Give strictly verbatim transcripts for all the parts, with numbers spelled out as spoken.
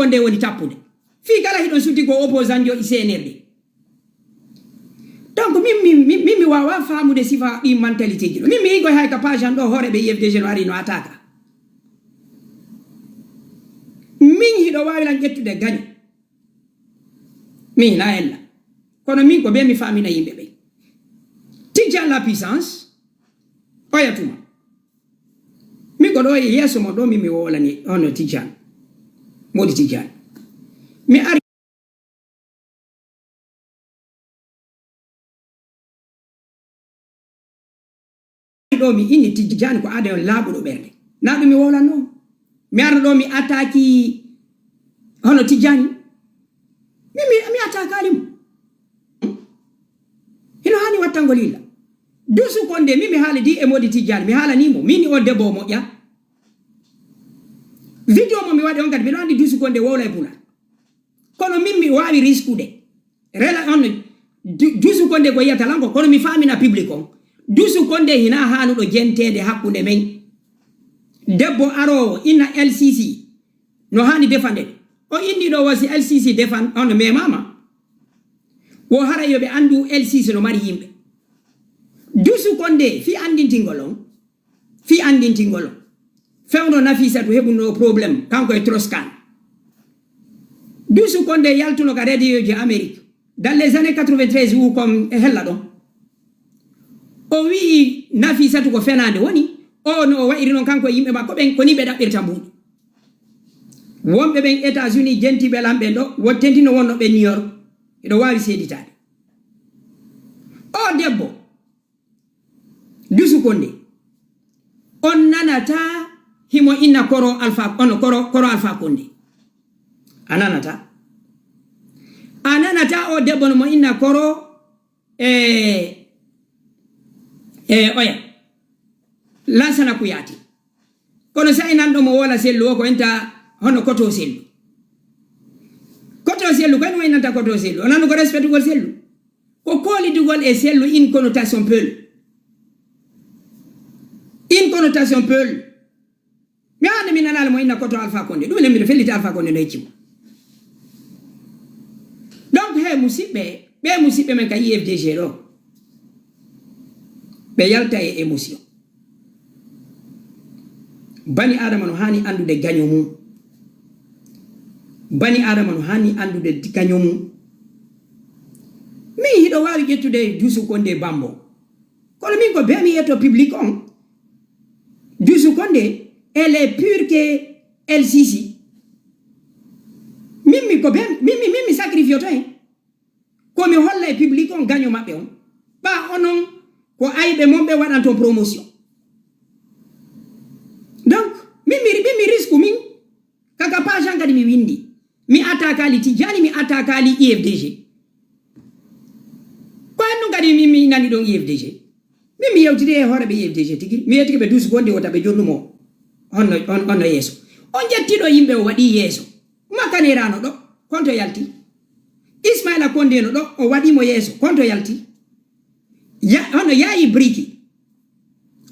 Kondé woni tappude. Fii kala hiɗon suti ko opposant jo i C N R D. Donc, min, min, min, min mi waawaa faamude sifa ɗi mentalité ji ɗo. Min mi yigoy hay ka page an ɗo, hoore ɓe U F D G no ari no attaque. Min hiɗo waawi lan ƴettude gaño. Min na ella. Kono min ko ɓe mi faamina yimɓe ɓe. Tidiane la puissance, oya tuma. Min ko ɗo e yeeso mo ɗo min mi wowlani hono Tidiane. Modi Tidiane. Mi ari ɗo mi inni Tidiane ko aade on laaɓuɗo ɓernde. Na ɗum mi wowlanno. Mi arno ɗo mi attaque hono Tidiane. Mi, mi, mi attaquaali mo. Hmm? Hino hani wattangol yilla. Duusu Kondé, min mi haalidi e Modi Tidiane, mi haalani mo. Min o debbo o moƴƴa. Video mo mi waɗi on kadi, miɗo anndi Duusu Kondé wowla e pulaar. Kono min mi waawi riskude. Rela on, Du-, Duusu Kondé ko yiyata lan ko, kono mi faamina public on. Duusu Kondé hina haanuɗo jenteede hakkunde men. Debbo aroowo, inna L C C, no haani defande ɗum. O inni ɗo wo si L C C defan, on memaama. Wo hara yo ɓe anndu L C C no mari yimɓe. Duusu Kondé, fii anndintingol on, fii anndintingol on. Fewndo Nafisatu heɓuno problème, kanko e Troskan. Duusu Kondé yaltuno ka radio ji Amérique. Dans les années quatre-vingt-treize ou comme e hella ɗon. O wi'i Nafisatu ko fenaande woni, o no o wa'iri non kanko e yimɓe makko ɓen, ko ni ɓe ɗaɓɓirta mbuuɗi. Wonɓe ɓen États-Unis, jentiiɓe lan ɓen ɗo, wottentino wonno ɓen New York, eɗo waawi seeditaade. O debbo, Duusu Kondé, on nanata himo inna koro Alpha, ono koro, koro Alpha Kondé. A nanata. A nanata o debbo no mo inna koro, e, e, oya. Lansana Kouyaté. Kono sa i nanɗo mo wola Sellu o ko enta hono koto Sellu. Koto Sellu, ko en waynanta koto Sellu. O nanu ko respectugol Sellu. Ko koolidugol e Sellu, une connotation peul. Une connotation peul. Mi hande mi nanaali mo inna koto Alpha Kondé. Ɗum enen miɗo felliti Alpha Kondé no hecci mo. Donc, he musiɓɓe, ɓe musiɓɓe men ka U F D G ɗo, ɓe yalta e émotion. Bani Adama no hani andude gaño mum. Bani Adama no hani andude gaño mum. Min hiɗo waawi ƴettude Duusu Kondé bambo. Kono min ko be mi yetto public on. Duusu Kondé, elle est pure que L C C. Min mi ko be, min mi, min mi sacrifice to hen. Ko mi holla e public on gaño maɓɓe on. Ɓa onon ko ayɓe mon ɓe waɗan ton promotion. Donc, min mi, min mi risque min. Kaka page an kadi mi windi. Mi attaquaali Tijjani, mi attaquaali U F D G. Ko hen ɗum kadi min mi nani ɗon U F D G. Min mi yewtidi e hoore ɓe U F D G tigi. Mi yettike ɓe Duusu Kondé o taɓe jonnumo. Honno, on, honno yeeso. On ƴetti ɗo yimɓe o waɗi yeeso. Makanera no ɗo, konto yalti. Ismaila Kondé no ɗo, o waɗi mo yeeso, konto yalti. Ya, hono Yaayi Biriki.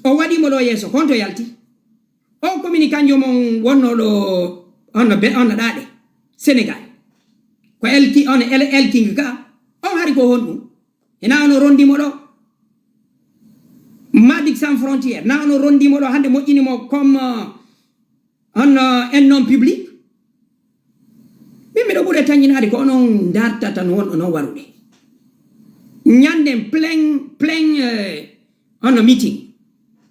O waɗi mo ɗo yeeso, konto yalti. O communique kanjo mon wonno ɗo, hono be, hono ɗaɗe. Sénégal. Ko El Ki-, hono El, El King ka. On hari ko honɗum? Hina ono rondi mo ɗo. Médecins Sans Frontières. Na ono rondi mo ɗo hande moƴƴini mo comme, euh, hono, euh, un homme public. Min miɗo ɓuri tañinaade ko onon dartata no wonɗo noon warude. Ñanden plein, plein, euh, hono meeting.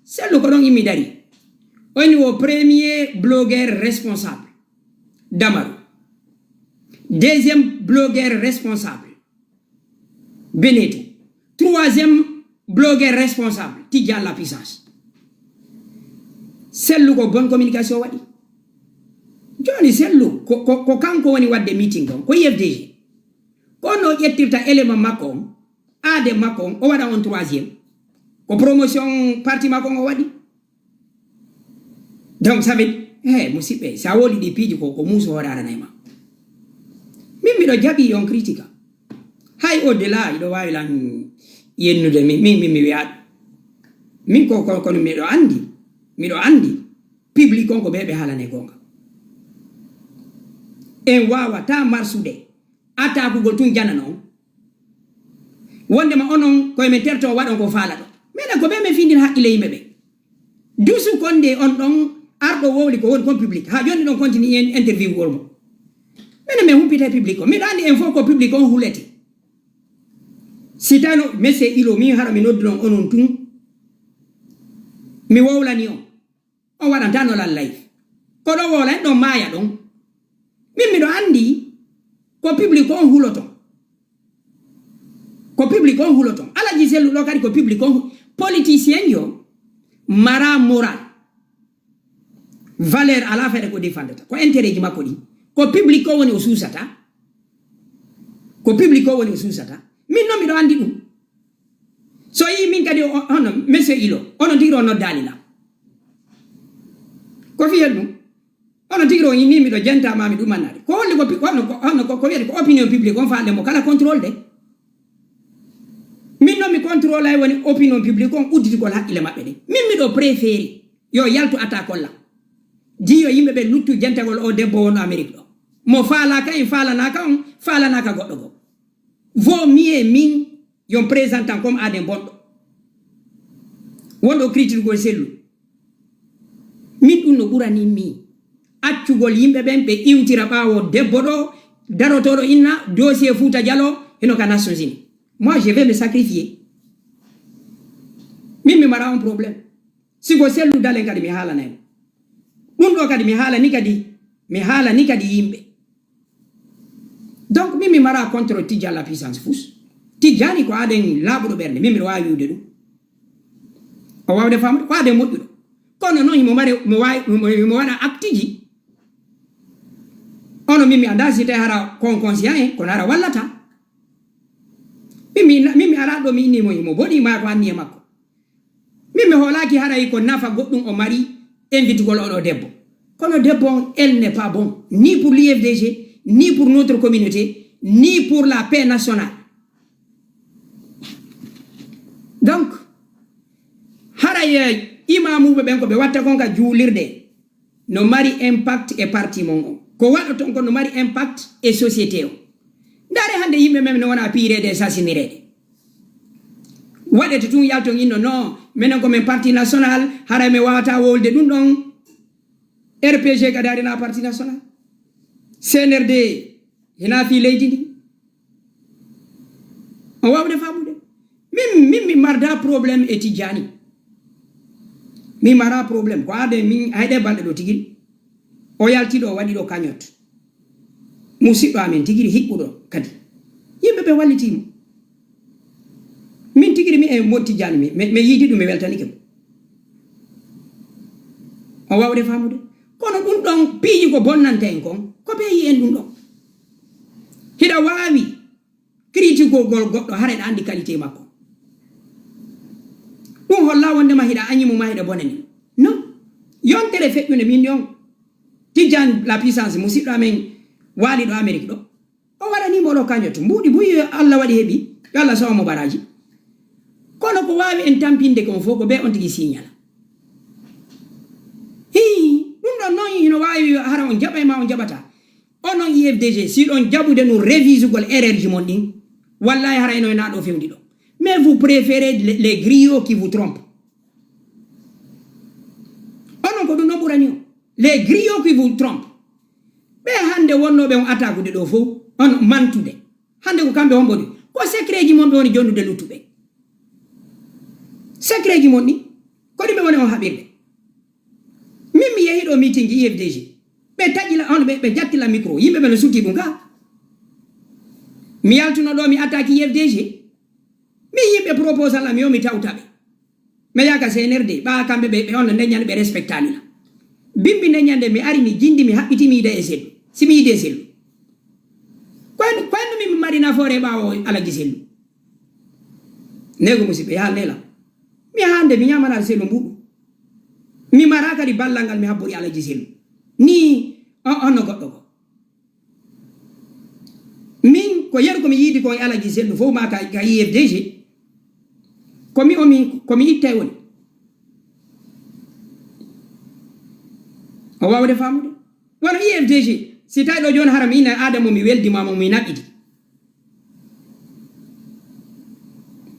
Sellu ko ɗon immi dari. O inni wo premier blogueur responsable. Damaru. Deuxième blogueur responsable. Beneto. Troisième blogueur responsable, Tidjane la puissance. Sellu ko bonne communication waɗi. Jooni Sellu ko, ko, ko kanko woni waɗde meeting kon, ko U F D G. Ko no ƴettirta élément makko on, aade makko on, o waɗa on troisième. Ko promotion parti makko on o waɗi. Donc, ça veut, eh, musiɓɓe, sa woli ɗi piiji ko, ko muuso hoore aranay ma. Min miɗo jaɓi on critique. Hay au delà, iɗo waawi lan yennude min, min, min mi wiya. Min ko, ko, kono miɗo anndi, miɗo anndi, public on ko ɓe ɓe haalane goonga. En waawata marsude, attaquegol tun janano on. Wondema onon koye men terto waɗon ko faalaɗo. Minen ko ɓe men findin haqqille yimɓe ɓe. Dusu konde on ɗon arɗo wowli ko woni kon public. Ha jonni ɗon continue en interview gol mo. Minen men humpita public o. Miɗo andi en fof ko public on hulete. Si tawno monsieur Ilo min hara mi nodduɗon onon tun. Mi wowlani on. On waɗanta no lallay. Ko ɗo wowla en ɗon maaya ɗon. Min miɗo andi ko public on huloto. Ko public on huloto. Alaji Sellu ɗo kadi ko public on hu- politicien yo mara moral. Valeur ala fere ko défendata. Ko intérêt ji makko ɗi. Ko public o woni o suusata. Ko public o woni o suusata. Min non miɗo andi ɗum. So yi min kadi o- hono monsieur Ilo, onon tigi o noddaali lam. Ko fiyel ɗum. Onon tigi o inni miɗo jenta ma mi ɗumannaade. Ko holli ko pi- hono ko hono ko ko wiyete ko opinion publique on faale mo kala contrôle de. Min non mi contrôle ay woni opinion publique on udditigol haqqille maɓɓe de. Min miɗo préféré yo yaltu attaque lam. Jiyo yimɓe ɓe luttu jentagol o debbo wonɗo Amérique ɗo. Mo faalaaka en faalanaaka on faalanaaka goɗɗo goo. Vaut mieux min yon présentant comme aden bonɗo. Wonɗo critique gol Sellu. Min ɗum no ɓurani mi. Accugol yimɓe ɓen ɓe iwtira ɓaawo debbo ɗo, darotoɗo inna, dossier Fouta Diallo, hino ka Nations Unies. Moi, je vais me sacrifier. Min mi mara on problème. Sigo Sellu dalen kadi mi haalana en. Ɗum ɗo kadi mi haalani kadi, mi haalani kadi yimɓe. Donc min mi mara contre Tijjani la puissance fous. Tijjani ko aden laaɓuɗo ɓernde, min miɗo waawi wiwde ɗum. O wawde famude, ko aden moƴƴuɗo. Kono noon himo mari, mo waawi, mo, mo waɗa acte ji. Ono min mi anda si tawi hara kon conscient en, kono hara wallata. Min mi, min mi ara ɗo mi inni mo himo boni ma ko anni e makko. Min mi hoolaaki haray ko nafa goɗɗum o mari invitugol oɗo debbo. Kono debbo on, elle n'est pas bon, ni pour l'U F D G, ni pour notre communauté, ni pour la paix nationale. Donc, haray, eh, imamuɓe ɓen ko ɓe watta kon ka juulirde, no mari impact e parti mon on. Ko waɗoton kon no mari impact e société o. Ndaare hannde yimɓe men no wona piireede e sasinireede. Waɗete tun yalton inno, non, minen ko men parti national, haray mi wawata wowlde ɗum ɗon. R P G kadi arina parti national. C N R D hina fii leydi ndi. On wawde famude. Min, min mi marda problème e Tijjani. Mi mara problème. Ko aade min hayɗe balɗe ɗo tigiri. O yalti ɗo, o waɗi ɗo cagnotte. Musiɗɗo amen tigiri hiɓɓuɗo kadi. Yimɓe ɓe walliti mo. Min tigiri mi e Modi Tijjani mi, mi, mi yiidi ɗum, mi weltanike mo. O wawde famude. Kono ɗum ɗon piiji ko bonnanta en kon, ko ɓe yi en ɗum ɗon. Hiɗa waawi critique gol goɗɗo, hara eɗa andi qualité makko. Ɗum holla wondema hiɗa añi mo ma hiɗa bonani. Non. Yontere feƴƴunde min yon. Tijjani la puissance, musiɗɗo amen waaliɗo Amérique ɗo. O waɗani mo ɗo cagnotte. Mbuuɗi buy Allah waɗi heɓi. Yo Allah sowa mo baraji. Kono ko waawi en tampinde kon fof ko ɓe on tigi signala. Hii, ɗum ɗon noon hino waawi hara on jaɓay ma on jaɓata. Onon U F D G, si ɗon jaɓude nun révisugol erreur ji mon ɗin, wallahi hara eno e naɗo fewndi ɗo. Mais vous préférez les, les griots qui vous trompent. Onon ko ɗum ɗon ɓurani on. Les griots qui vous trompent. Ɓe hannde wonnooɓe on attaqude ɗo fof, on mantude. Hannde ko kamɓe hombo ɗi? Ko secret ji mon ɓe woni jonnude luttuɓe. Secret ji mon ɗi, ko ɗi ɓe woni on haɓirde. Min mi yehi ɗo meeting ji U F D G. Ɓe taƴila on, ɓe, ɓe jattila micro. Yimɓe ɓe no sutti ɗum ka. Mi yaltuno ɗo, mi attaque U F D G. Mi yimɓe proposal am yo mi tawta ɓe. Mi yaha ka C N R D, ɓa kamɓe ɓe, ɓe on no ndeññande ɓe respectani la. Bimbi ndeññande mi ari mi jindi mi haɓɓiti mi yida e Sellu. Si mi yidi e Sellu. Koyen, koyen mi, mi mari nafoore ɓaawo Alaji Sellu. Nego musiɓɓe, yaha nela. Mi hande mi ñamana Sellu mbuɗu. Mi mara kadi ballal ngal mi habbori Alaji Sellu. Ni on, on no goɗɗo ko. Min ko yeru ko mi yiidi kon e Alaji Sellu fof ma ka, ka U F D G. Ko mi o mi, ko mi ittay woni. O wawde famude. Wano U F D G, Si tawi ɗo jooni hara mi ina aada mo mi weldi ma mo mi naɓidi.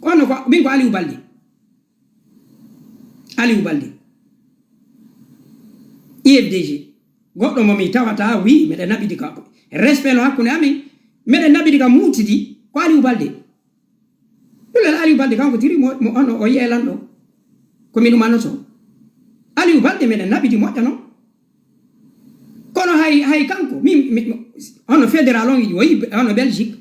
Kono ko min ko Aliou Balde. Aliou Balde. I F D G. Goɗɗo mo mi tawata wi meɗen naɓidi ka. Respect no hakkunde amin. Meɗen naɓidi ka muutidi ko Aliou Balde. Ɗum Aliou Balde kanko tiri mo, mo ono o yeelanɗo. Ko min umanoto. Aliou Balde meɗen naɓidi moƴƴa non. Kono hay, hay kanko, min, mi, mi, hono fédéral on, o yi, hono Belgique.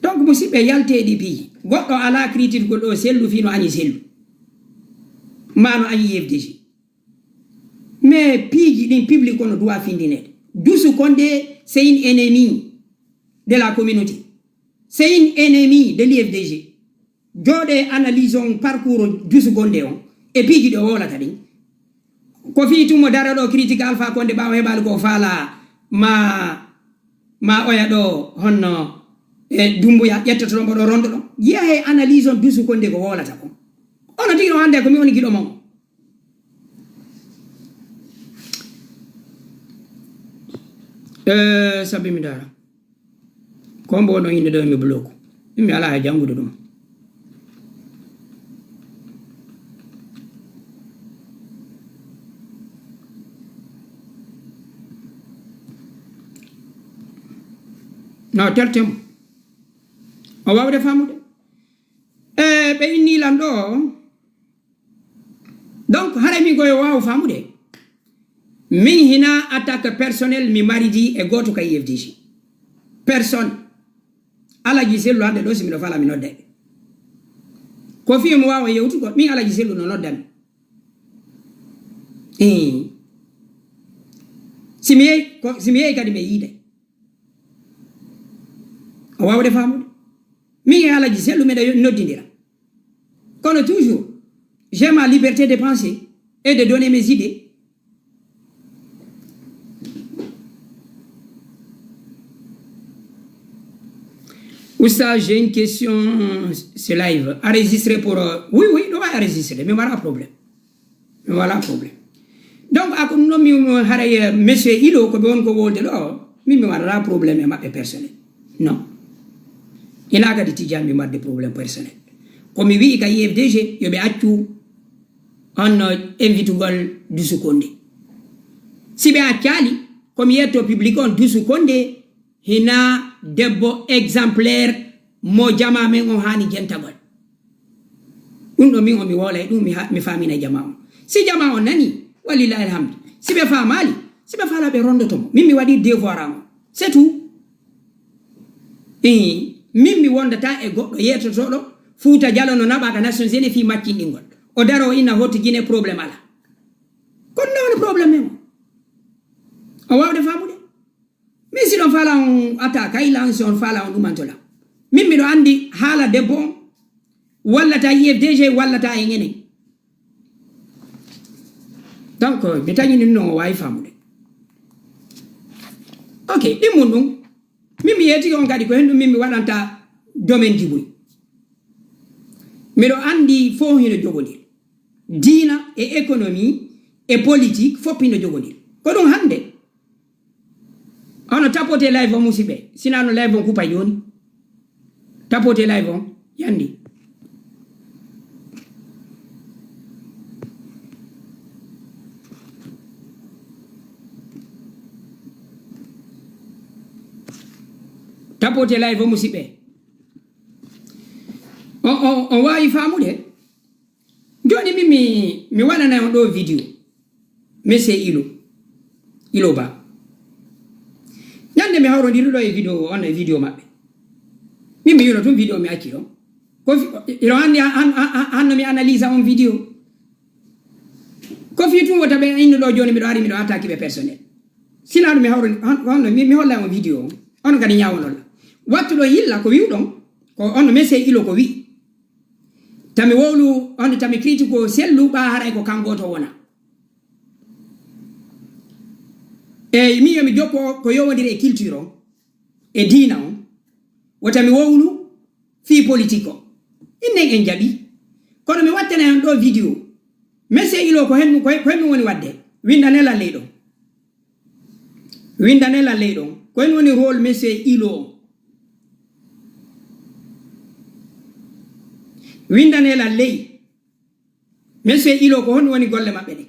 Donc, musidɓe, yalteeɗi piiji. Goɗɗo alaa critique gol ɗo sellu fii no añi sellu. Ma no añi I F D G. Mais piiji ɗin public kono doit findineede. Dusu Konde, c'est une ennemie de la communauté. C'est une ennemie de l'I F D G. Jooɗe analyse on parcours Dusu Konde on. E piiji ɗo wolata ɗin. Ko fii tun mo dara ɗo critique Alpha Konde ɓaawo heɓaali ko faala ma, ma oya ɗo honno e Dumbuya ƴettoto ɗon mboɗo rondo ɗon. Jiya he analyse on Dusu Konde ko wolata kon. Ono tigi ɗo hannde ko mi woni giɗo mon. Eh, sabi mi dara. Ko mbo wonno innde ɗo mi bloku. Min mi alaa e janngude ɗum. No, teltemo. O waawde faamude. E ɓe inni lan ɗo. Donc, haray min ko yo waaw faamude. Min hina attaque personnel mi maridi e gooto ka I F D G. Personne. Alaji Sellu hannde ɗo, si miɗo fala, mi nodda ɓe. Ko fii mo waawa yewtugol, min Alaji Sellu no nodda mi. Eh. Si mi yehi, ko, si mi yehi kadi mi yiida. O waawde faamude. Min e Alaji Sellu meɗa yo-, noddindira. Kono toujours, j'ai ma liberté de penser et de donner mes idées. Oustaz, j'ai une question, c'est live. Enregistré pour, euh, oui, oui, ɗo wawi enregistré, mais wala problème. Voilà problème. Donc, ako ɗum ɗon mi, mi haray, eh, monsieur Ilo, ko ɓe woni ko wolde ɗo, min mi waɗata problème e maɓɓe personnel. Non. Ina kadi tijani mi marde problème personnel. Ko mi wi'i ka I F D G, yo ɓe accu on, eh, invitugol Dusu Konde. Si ɓe accali, ko mi yetto public on Dusu Konde, hina debbo exemplaire mo jama men on haani jentagol. Ɗum ɗo min o mi woola e ɗum mi ha-, mi faamina jama on. Si jama on nani, walillahi alhamdu. Si ɓe faamaali, si ɓe faala ɓe rondoto mo. Min mi waɗi devoir am. C'est tout. Ii, min mi wondata e goɗɗo yeetotooɗo Fuuta Jalo no naɓa ka Nations Unies fii maccinɗingol. O daro o inna hoto Gine problème ala. Kono non problème men o. O waawde faamude. Min si ɗon faala on attaque, kay lan si on faala on ɗumantola. Min miɗo anndi haala debbo on, wallata I F D G, wallata en enen. Donc, mi tañi ɗum non o waawi faamude. Ok, ɗimmun ɗum. Min mi yeetike on kadi ko hen ɗum min mi waɗanta domaine ji buy. Miɗo anndi fof hino jogondir. Diina e économie e politique fof hino jogondir. Ko ɗum hannde. Ono tapote live on, musidɓe. Sina no live on kupa jooni. Tapote live on. Yandi. Tapote live on, musidɓe. On, on, on waawi faamude? Jooni min mi, mi waɗanay on ɗo vidéo. Monsieur Ilo. Ilo Ba. Ñande mi hawrondiri ɗo e vidéo on e vidéo maɓɓe. Min mi yino tun vidéo mi acci ɗon. Ko fi-, ino anndi han-, han-, han-, hanno mi analyse on vidéo. Ko fii tun wota ɓe inno ɗo jooni miɗo ari miɗo attaque ɓe personnel. Sina ɗum mi hawrondi, han-, hanno mi, mi hollay on vidéo on. On kadi ñaawonolla. Wattu ɗo yilla ko wi'uɗon, ko on Monsieur Ilo ko wi'i. Tami wowlu, on tami critique o sellu ɓa haray ko kanko to wona. Eyi, min yomi jokko ko yowondiri e culture on, e diina on. Wota mi wowlu fii politique o. Innen en jaɓi. Kono mi wattana on ɗo vidéo. Monsieur Ilo ko hennu, ko, ko hennu woni wadde. Winda nelal ley ɗo. Winndane lalley ɗon. Ko en woni rôle monsieur Ilo on? Winndane lalley. Monsieur Ilo, ko honɗum woni golle maɓɓe ɗen?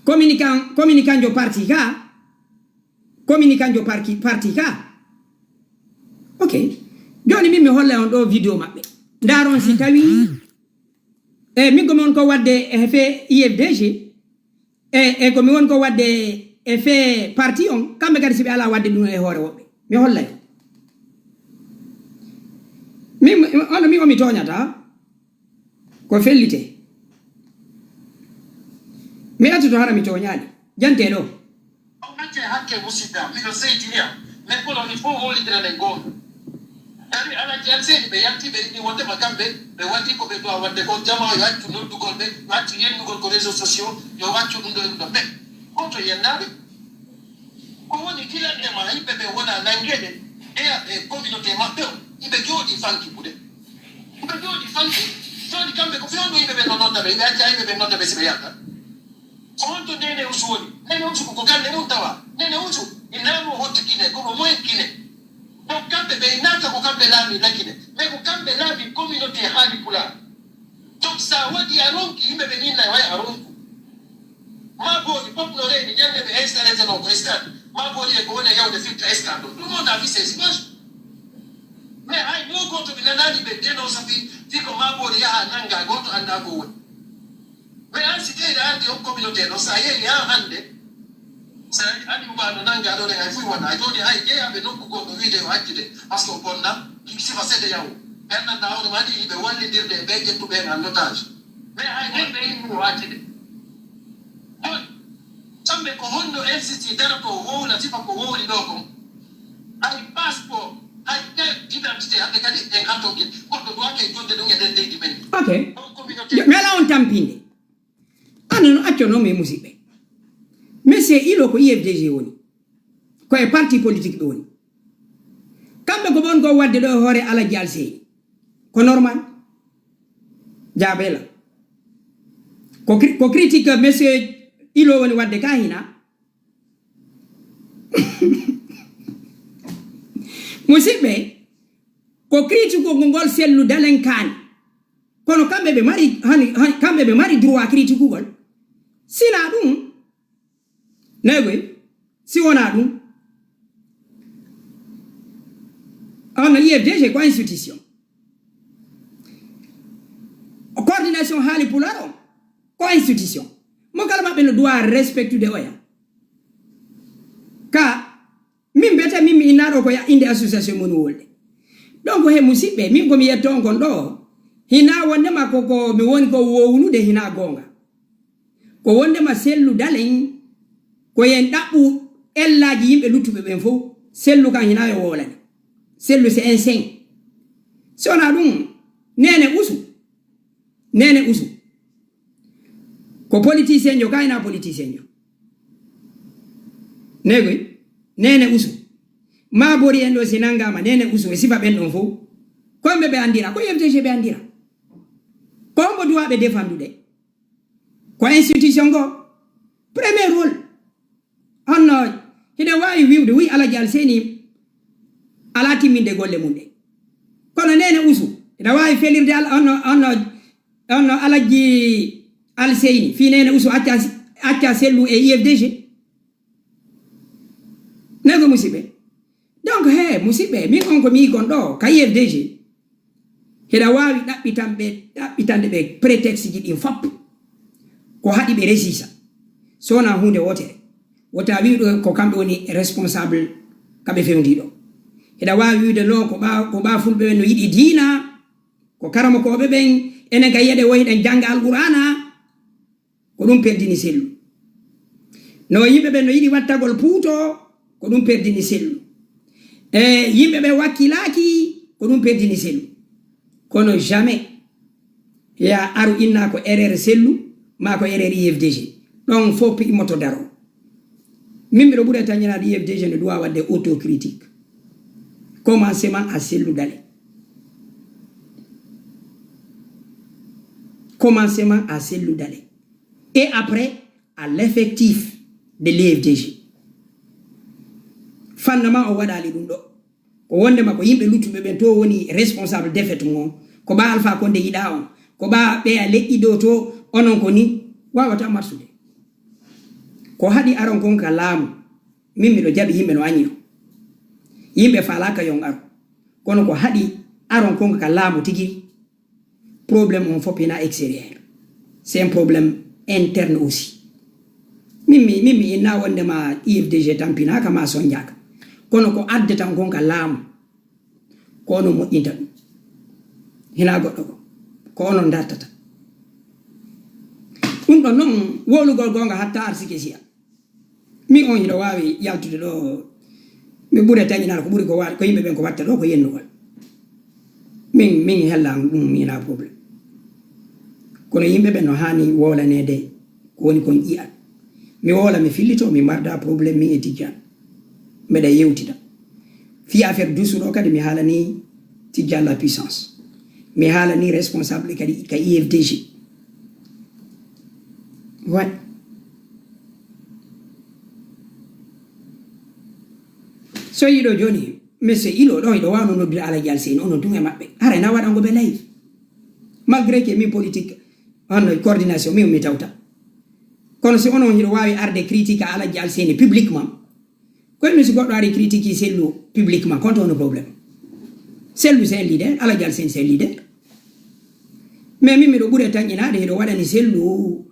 Communicant, communicant jo parti ka. Communicant jo parti, parti ka. Ok. Jooni min mi holla on ɗo vidéo maɓɓe. Ndaron si tawi, e min ko mi won ko wadde e fe I F D G. E, e ko mi won ko wadde e fe parti on, kamɓe kadi si ɓe ala wadde ɗum e hoore woɓɓe. Mi hollay. Min, ono mi o mi tooñata. Ko fellite. Mi accuto hara mi tooñaali. Jante ɗo. On accee hakke musidɗa, miɗo seytini am. Mais kono il faut wowlidiranen goonga. Tawi Alhaji Alseyni ɓe yalti, ɓe inni wondema kamɓe, ɓe waɗi ko ɓe dowa wadde ko, jama yo accu noddugol ɓe, yo accu yennugol ko réseaux sociaux, yo accu ɗum ɗo e ɗum ɗo. Mais, koto yennaaɓe? Ko woni kilal e ma, yimɓe ɓe wona nanngeede, jeya e communauté maɓɓe o, iɓe jooɗi fanki buɗe. Iɓe jooɗi fanki, jooɗi kamɓe ko fewndo yimɓe ɓe no nodda ɓe, iɓe acca yimɓe ɓe nodda ɓe si ɓe yalta. Ko honto Nene Usu woni? Nene Usu ko galle mum tawa. Nene Usu, innaamo hotti Kine, ko mo moyen Kine. Donc kamɓe ɓe innaaka ko kamɓe laami la Kine, mais ko kamɓe laami communauté haali Pulaar. Donc sa waɗi a ronki, yimɓe ɓe ninna way a ronku. Ma boodi fof no reeni, ñande ɓe installé teno ko stade. Ma boodi e ko woni e yawde firta stade ɗo. Tout le monde a vu ces images. Mais hay mo gooto mi nanaani ɓe dénonce fi, fi ko ma boodi yaha nannga gooto annda ko woni. Mais an si tawii aɗa anndi on communauté ɗo, so a yehi haa hannde, so a anndi Uba no nannga ɗo, hay fuy wona. Jooni hay jeeyaaɓe nokku goo no wiide yo accude, parce que o bonna, sifa seede yawo. Ɓe anndanɗaa hoore ma ni, ɓe wallindirde e ɓe ƴettuɓe en en otage. Mais hay wonɓe yimɓe o accude. Jooni, kamɓe ko honno L C C darotoo wowla sifa ko wowli ɗo kon? Hay passeport, hay carte d'identité, hannde kadi en hatto gel. Goɗɗo duwaake e jonde ɗum e nder leydi men. Ok. On communauté. Mi alaa on tampinde. Ano no acco noon, mi musidɓe. Monsieur Ilo ko I F D G woni. Ko e parti politique ɓe woni. Kamɓe ko ɓon ko wadde ɗo e hoore Alhaji Alseyni. Ko normal. Jaabela. Ko cri-, ko critique monsieur Ilo woni wadde ka hina. Musidɓe, ko critique ko ngol Sellu Dalen kaani. Kono kamɓe ɓe mari, hani, hani, kamɓe ɓe mari droit critique ugol. Sina ɗum, nayi koy, si wona ɗum, on no I F D G ko institution. Coordination haali Pulaar on, ko institution. Mo kala maɓɓe no droit respectude oya. Ka, min mbete, min mi innaɗo ko ya inde association mon wolde. Donc, he musidɓe, min ko mi yetto on kon ɗo, hina wondema ko, ko mi woni ko wowlude hina goonga. Ko wondema Sellu Dalen, ko yen ɗaɓɓu ellaaji yimɓe luttuɓe ɓen fof, Sellu kan hina yo wowlane. Sellu c'est un saint. Si wona ɗum, Nene Usu, Nene Usu. Ko politicien jo, ka hina politicien jo. Negoy, Nene Usu. Ma bori en ɗo si nangama, Nene Usu, e sifa ɓen ɗon fof. Ko yimɓe ɓe andira, ko I F D G ɓe andira. Ko hombo duwa ɓe defandude? Ko institution go. Premier rôle. Honno hiɗen waawi wiwde, wi Alhaji Alseyni alaa timminde golle mum ɗe. Kono Nene Usu, hiɗa waawi felirde al-, honno, honno, honno Alhaji Alseyni, fii Nene Usu acca, acca Sellu e I F D G. Nego musidɓe. Donc, he, musidɓe, min on ko mi kon ɗo, ka I F D G. Hiɗa waawi ɗaɓɓitan ɓe, ɗaɓɓitande ɓe prétexte ji ɗin fop. Ko haɗi ɓe resisa. So wonaa huunde wootere. Wota wi'uɗo ko kamɓe woni responsable ka ɓe fewndi ɗo. Hiɗa waawi wi'ude non ko ɓa-, ko ɓa fulɓe ɓen no yiɗi diina, ko karamokooɓe ɓen, enen ka yi'eɗe woy hiɗen jannga Alqur'aana. Ko ɗum perdini Sellu. No yimɓe ɓen no yiɗi wattagol puuto, ko ɗum perdini Sellu. E yimɓe ɓe wakkilaaki, ko ɗum perdini Sellu. Kono jamais ya aru inna ko erreur Sellu, ma ko erreur I F D G. Ɗon fof immoto daro. Min mbiɗo ɓuri tañiraade I F D G no duwa waɗde autocritique. Commencement à Sellu Dale. commencement à Cellou Dalein et après à l'effectif de l'E F D G. Fanna ma o waɗaali ɗum ɗo. Ko wondema ko yimɓe luttuɓe ɓen to woni responsable défaite mum on. Ko ɓa Alpha Condé yiɗa on. Ko ɓa ɓeya leƴƴi ɗo to onon ko ni. Wawata marsude. Ko haɗi aron kon ka laamu. Min miɗo jaɓi yimɓe no añi on. Yimɓe faalaka yon aro. Kono ko haɗi aron kon ka laamu tigi. Problème on fof hina extérieur. C'est un problème interne aussi. Min mi min mi inna wondema I F D G tampinaka ma sonjaka. Kono ko adde tan kon ka laamu. Ko onon moƴƴinta ɗum. Hina goɗɗo ko. Ko onon dartata. Ɗum ɗon noon wowlugol goonga hatta arsike siya. Min on hiɗo waawi yaltude ɗo, mi ɓure tañinal ko ɓuri ko wa-, ko yimɓe ɓen ko watta ɗo ko yennugol. Min, min hella ɗum mina problème. Kono yimɓe ɓen no haani wowlaneede ko woni kon ƴi'al. Mi wowla, mi fillito, mi marda problème min e Tijjaan. Mbeɗa yewtida. Fii affaire duusu ɗo kadi mi haalani Tijjaan la puissance. Mi haalani responsable kadi ka I F D G. Ouais. So yiɗo jooni, monsieur Ilo ɗo, hiɗo wawno noddude Alaji Alseyni, onon tun e maɓɓe. Haray na waɗango ɓe live. Malgré que min politique, hono coordination, min mi tawta. Kono si onon hiɗo wawi arde critique Alaji Alseyni publiquement, kono si goɗɗo ari critique Sellu publiquement, kon to woni problème. Sellu c'est un leader, Alaji Alseyni c'est un leader. Mais min miɗo ɓuri tañinade hiɗo waɗani Sellu,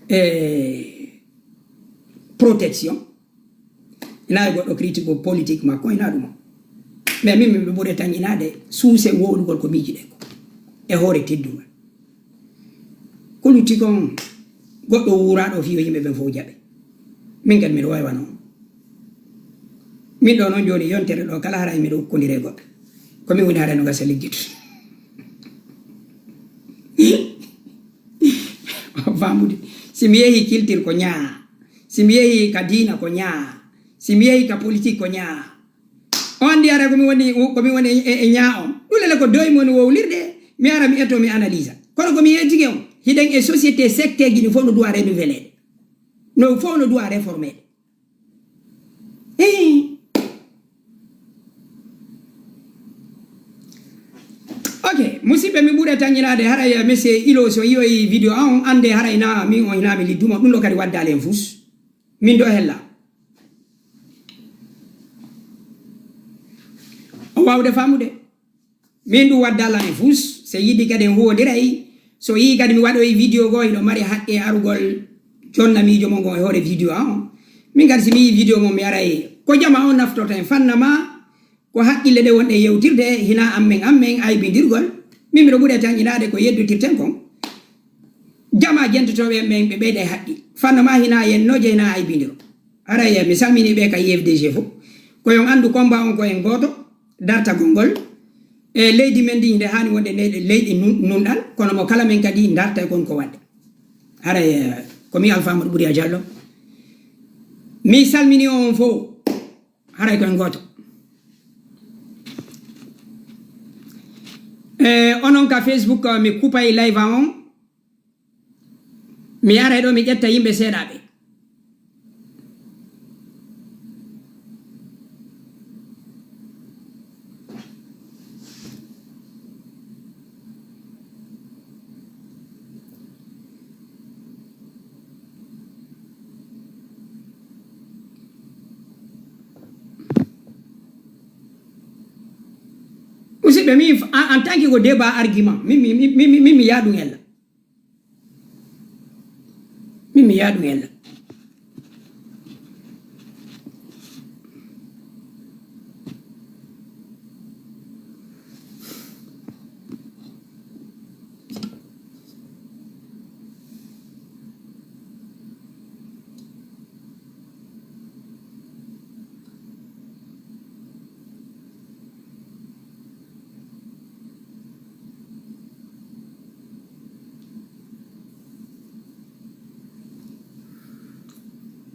eh, protection. Ina e goɗɗo critique politique makko, ina ɗum. Mais min miɗo ɓuri tañinade suuse wowlugol ko miijiɗen ko. E hoore teddungal. Ko lutti kon goɗɗo wuuraɗo fii yo yimɓe ɓen fof jaɓe. Min kadi miɗo wawi wano. Min ɗo noon jooni yontere ɗo kala haray miɗo ukkondire goɗɗo. Ko min woni haray no gasa liggitude. Famude. Si mi yehi culture ko ñaa. Si mi yehi ka diina ko ñaa. Si mi yehi ka politique ko ñaa. On andi ara ko mi woni, ko mi woni e, e ñaa on. Ɗum lele ko doy mon wowlirde. Mi ara mi eto mi analyse. Kono ko mi yewtike on. Hiɗen e société secteji ɗi fof no duwa renouvelede. No fof no duwa réformede. Eh. Ok, musidɓe, mi ɓuri tañinade haray monsieur Ilo so yiyoyi vidéo an on, ande haray na min on hina mi lidduma, ɗum ɗo kadi waddali en fus. Min ɗo hella. O wawde famude. Min ɗum waddala en fus, so yiɗi kadi en huwondiray. So yii kadi mi waɗoyi vidéo goo, hino mari haqqe arugol jonna miijo mon ngon e hoore vidéo an on. Min kadi si mi yii vidéo mon, mi aray ko jama on naftorta en fanna ma, ko haqqille ɗe wonɗe yewtirde, hina ammen, ammen aybindirgol. Min miɗo ɓuri tañinade ko yeddotirten kon. Jama jentotooɓe en ɓen ɓe ɓeyda e haqqil. Fanno ma hina yennooje, hina aybindiro. Haray mi salmini ɓe ka I F D G fof. Ko yon anndu combat on ko en gooto, dartagol ngol. E leydi men ndi nde haani wonde ne-, leydi nun-, nunɗal, kono mo kala men kadi darta e kon ko waɗde. Haray, eh, ko mi Alpha Amadou Bouriya Diallo. Mi salmini on fof. Haray ko en gooto. Eh, onon ka Facebook, eh, mi kupay live an on. Mi aray ɗo, mi ƴetta yimɓe seeɗaɓe. Musidɓe, min f-, en, en tant que ko débat argument, min, min, min, min, min mi yaha ɗum ella. Min mi yaha ɗum ella.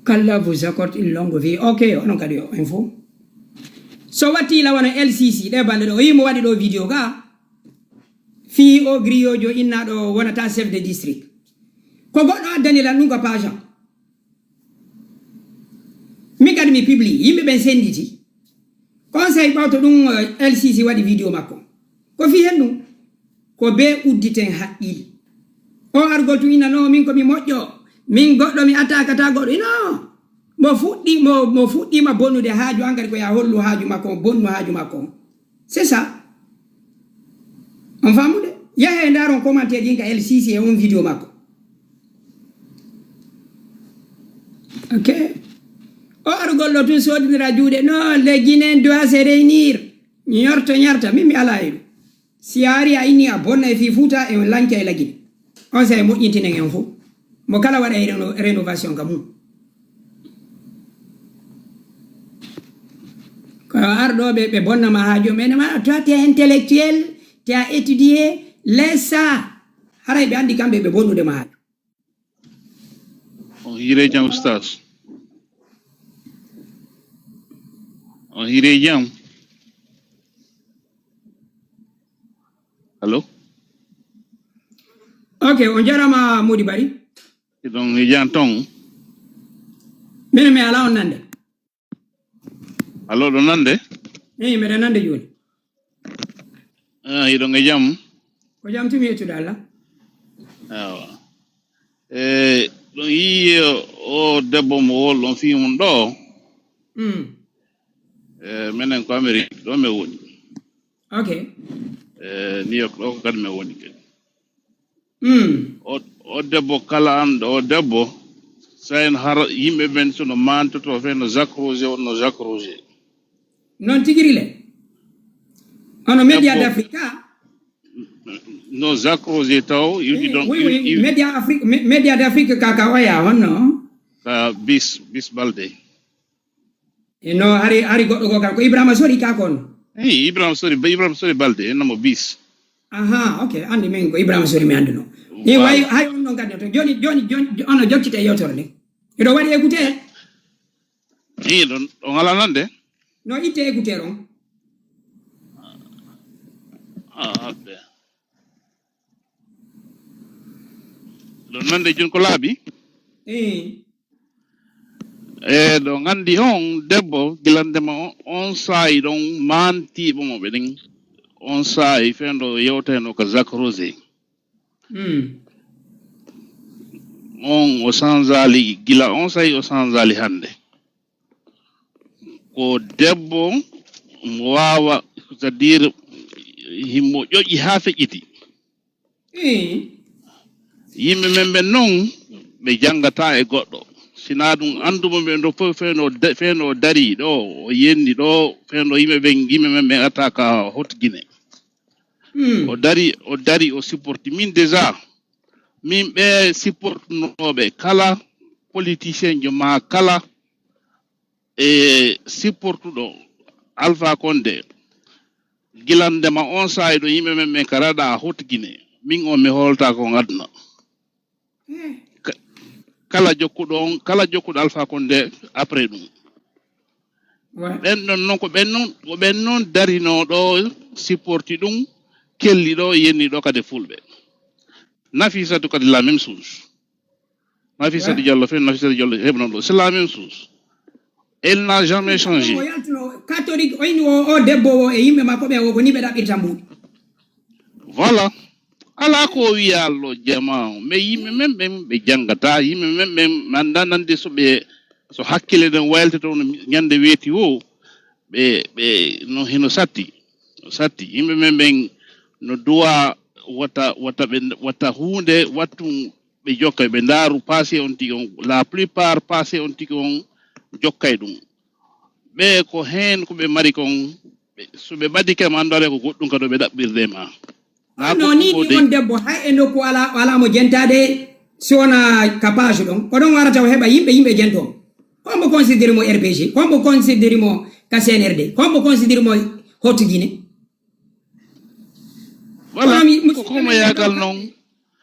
Qu'Allah vous accorde une longue vie. Ok, onon kadi o info. So watti la wona L C C, ɗe balɗe ɗo, o yimo waɗi ɗo vidéo ga. Fii o griyojo innaaɗo wonata chef de district. Ko goɗɗo addani lan ɗum ko pajan. Min kadi mi publie, yimɓe ɓen senditi. Conseil ɓawto ɗum, eh, L C C waɗi video makko. Ko fii hen ɗum? Ko be udditen haqqil. O argol tun ina, "No, min ko mi moƴƴo. Min goɗɗo, mi attaquata goɗɗo." Ino, mo fuɗɗi, mo, mo fuɗɗima bonude haaju an kadi ko ya hollu haaju makko, bonnu haaju makko. C'est ça. On faamude? Yahe ndaaron commentaire ɗin ka L C C e on video makko. Ok. O argol ɗo tun sodinira juuɗe. "Non, les Guinéens doivent se réunir." Ñorto ñarta, min mi alaa e ɗum. Si a ari a inni a bonna e fii Fuuta e on lanca e la Guinée. On sa e moƴƴintinen en fof. Mo kala waɗa e réno-, rénovation ka mum. Ko arɗo ɓe, ɓe bonna ma haaju, mais ma, "Toi, t'es intellectuel, tu as étudié, laisse ça." Haray ɓe andi kamɓe ɓe bonnude ma haaju. On hiiree jam, Oustaz. On hiiree jam. Allo? Ok, on jarama Mody Barry. Hiɗon e jam ton. Minen mi ala on nande. Allo, ɗo nande? Eyi, mbeɗa nande jooni. Ah, hiɗon e jam? Ko jam timi yettude Allah. Awa. E, ɗon yiyi o debbo mo wol ɗon fii mum ɗo. Mm. E, menen ko Amérique, ɗo mi woni. Ok. E, New York, ɗo ko kadi mi woni kadi. Mm. O, o debbo kala an, o debbo, so en har yimɓe ɓen so no mantoto fe no Jacques Rosier, wonno Jacques Rosier. Non tigiri le. Hono Média Debbo. D'Afrique, ah. No Jacques Rosier taw, you, you Eh, don't, oui, you, oui, you, Média Afrique, Mé-, Média d'Afrique ka, ka oya, honno? Ka bis, bis balde. E no hari, hari goɗɗo goo kan ko Ibrahima Sori ka kon? Eyi, Ibrahima Sori, Ibrahima Sori Balde, en namo bis. Aha, ok, andi min ko Ibrahima Sori mi anduno. E Voilà. Way, hay on non kadi to. Joni, joni, joni, ono jokkite e yewtere nde. Eɗo waɗi écouteur? Eyi, ɗon, on ala nande? No itte écouteur on. Ah, abbe. Ɗon nande joni ko laabi? Eyi. E ɗo nganndi on debbo, gila ndema on, on saa'i ɗon maantiiɓe mo ɓe ɗin, on saa'i fendo yewtayno ka Jacques Rosier. Mm. On o sanzaali, gila on saa'i o sanzaali hannde. Ko debbo mo waawa, c'est-à-dire, himo ƴoƴi haa feƴƴiti. Ii. Yimɓe men ɓen non, ɓe janngataa e goɗɗo. Sinaa ɗum annduɓe ɓe ɗo fof, feno da-, feno darii ɗo, o yenni ɗo, feno yimɓe ɓen, yimɓe men ɓen attaque Haute Guinée. Hmm. O darii, o darii, o supporti. Min déjà, min ɓe supportunooɓe kala, politicien jo maa kala, e supportuɗo Alpha Condé, gila ndema on saa'i ɗo yimɓe men ɓen ka raɗa Haute Guinée, min on mi hooltaako on aduna. Eh. Ka-, kala jokkuɗo on, kala jokkuɗo Alpha Condé après ɗum. Ouais. Ɓen ɗon non ko ɓen non, ko ɓen non darinoo ɗo supporti ɗum, kelli ɗo, yenni ɗo kadi fulɓe. Nafisatu kadi la même chose. Nafissatou Diallo fen, Nafissatou Diallo heɓno ɗo. C'est la même chose. Elle n'a jamais changé. O yaltuno catholique, o inni o, o debbo o e yimɓe makko ɓe o ko ni ɓe ɗaɓɓirta mbuuɗi. Voilà. Alaa ko o wiya Allo jama o. Mais yimɓe men ɓen ɓe janngata. Yimɓe men ɓen mi annda nande so ɓe, so hakkille ɗen waylitoto no ñande weeti o. Ɓe, ɓe, no hino satti. No satti. Yimɓe men ɓen no duwa wata, wata ɓe, wata huunde wattu ɓe jokkay, ɓe ndaaru passé on tigi on, la plupart passé on tigi on jokkay ɗum. Ɓe ko heen ko ɓe mari kon, ɓe, so ɓe ɓadike ma, anndu alay ko goɗɗum kadi ɓe ɗaɓɓirde ma. Naa ko no ni ɗum o ni de- on debbo, hay e nokku ala, ala mo jentaade, si wona ka page ɗon. Ko ɗon warata o heɓa yimɓe, yimɓe jento. Ko mo considéré mo R P G, ko mo considéré mo ka C N R D, ko mo considéré mo Haute Guinée. Voilà, kono mi, ko, ko mo yaagal noon.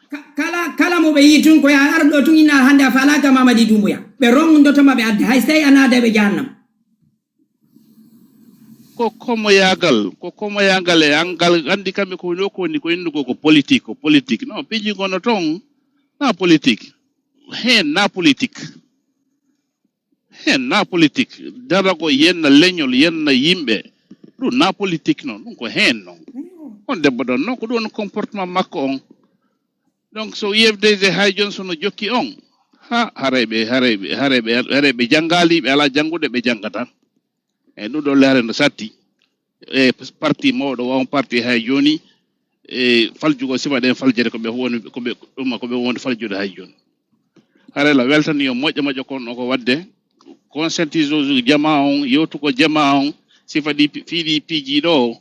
Ka-, kala, kala mo ɓe yii tun, ko ya ar ɗo tun, ina hannde a faalaaka Mamadi Doumbouya. Ɓe ronndotoma ɓe adda, hay so tawi a naada ɓe jahannam. Ko komoyagal, ko komoyagal e angal, anndi kamɓe ko woni, ko woni, ko inndugo ko politique, ko politique. Non, piiji gono toon, na politique. Heen na politique. Heen na politique. Darago yenna leñol, yenna yimɓe. Ɗum na politique non, ɗum ko heen non. On debbo ɗon non, ko ɗum woni comportement makko on. Donc, so U F D G hay jooni so no jokki on, ha, haray ɓe, haray ɓe, haray ɓe, haray ɓe janngaali, ɓe alaa janngude, ɓe janngata. E ɗum ɗo leere no satti. E parti mawɗo, wa on parti hay jooni, e faljugol sifa ɗen faljere ko ɓe woni, ko ɓe ɗum, ko ɓe woni faljude hay jooni. Haray la weltani yo moƴƴo moƴƴo kon no ko waɗde conscientisation jama on, yewtugol jama on, sifa ɗi pi-, fii ɗi piiji ɗo,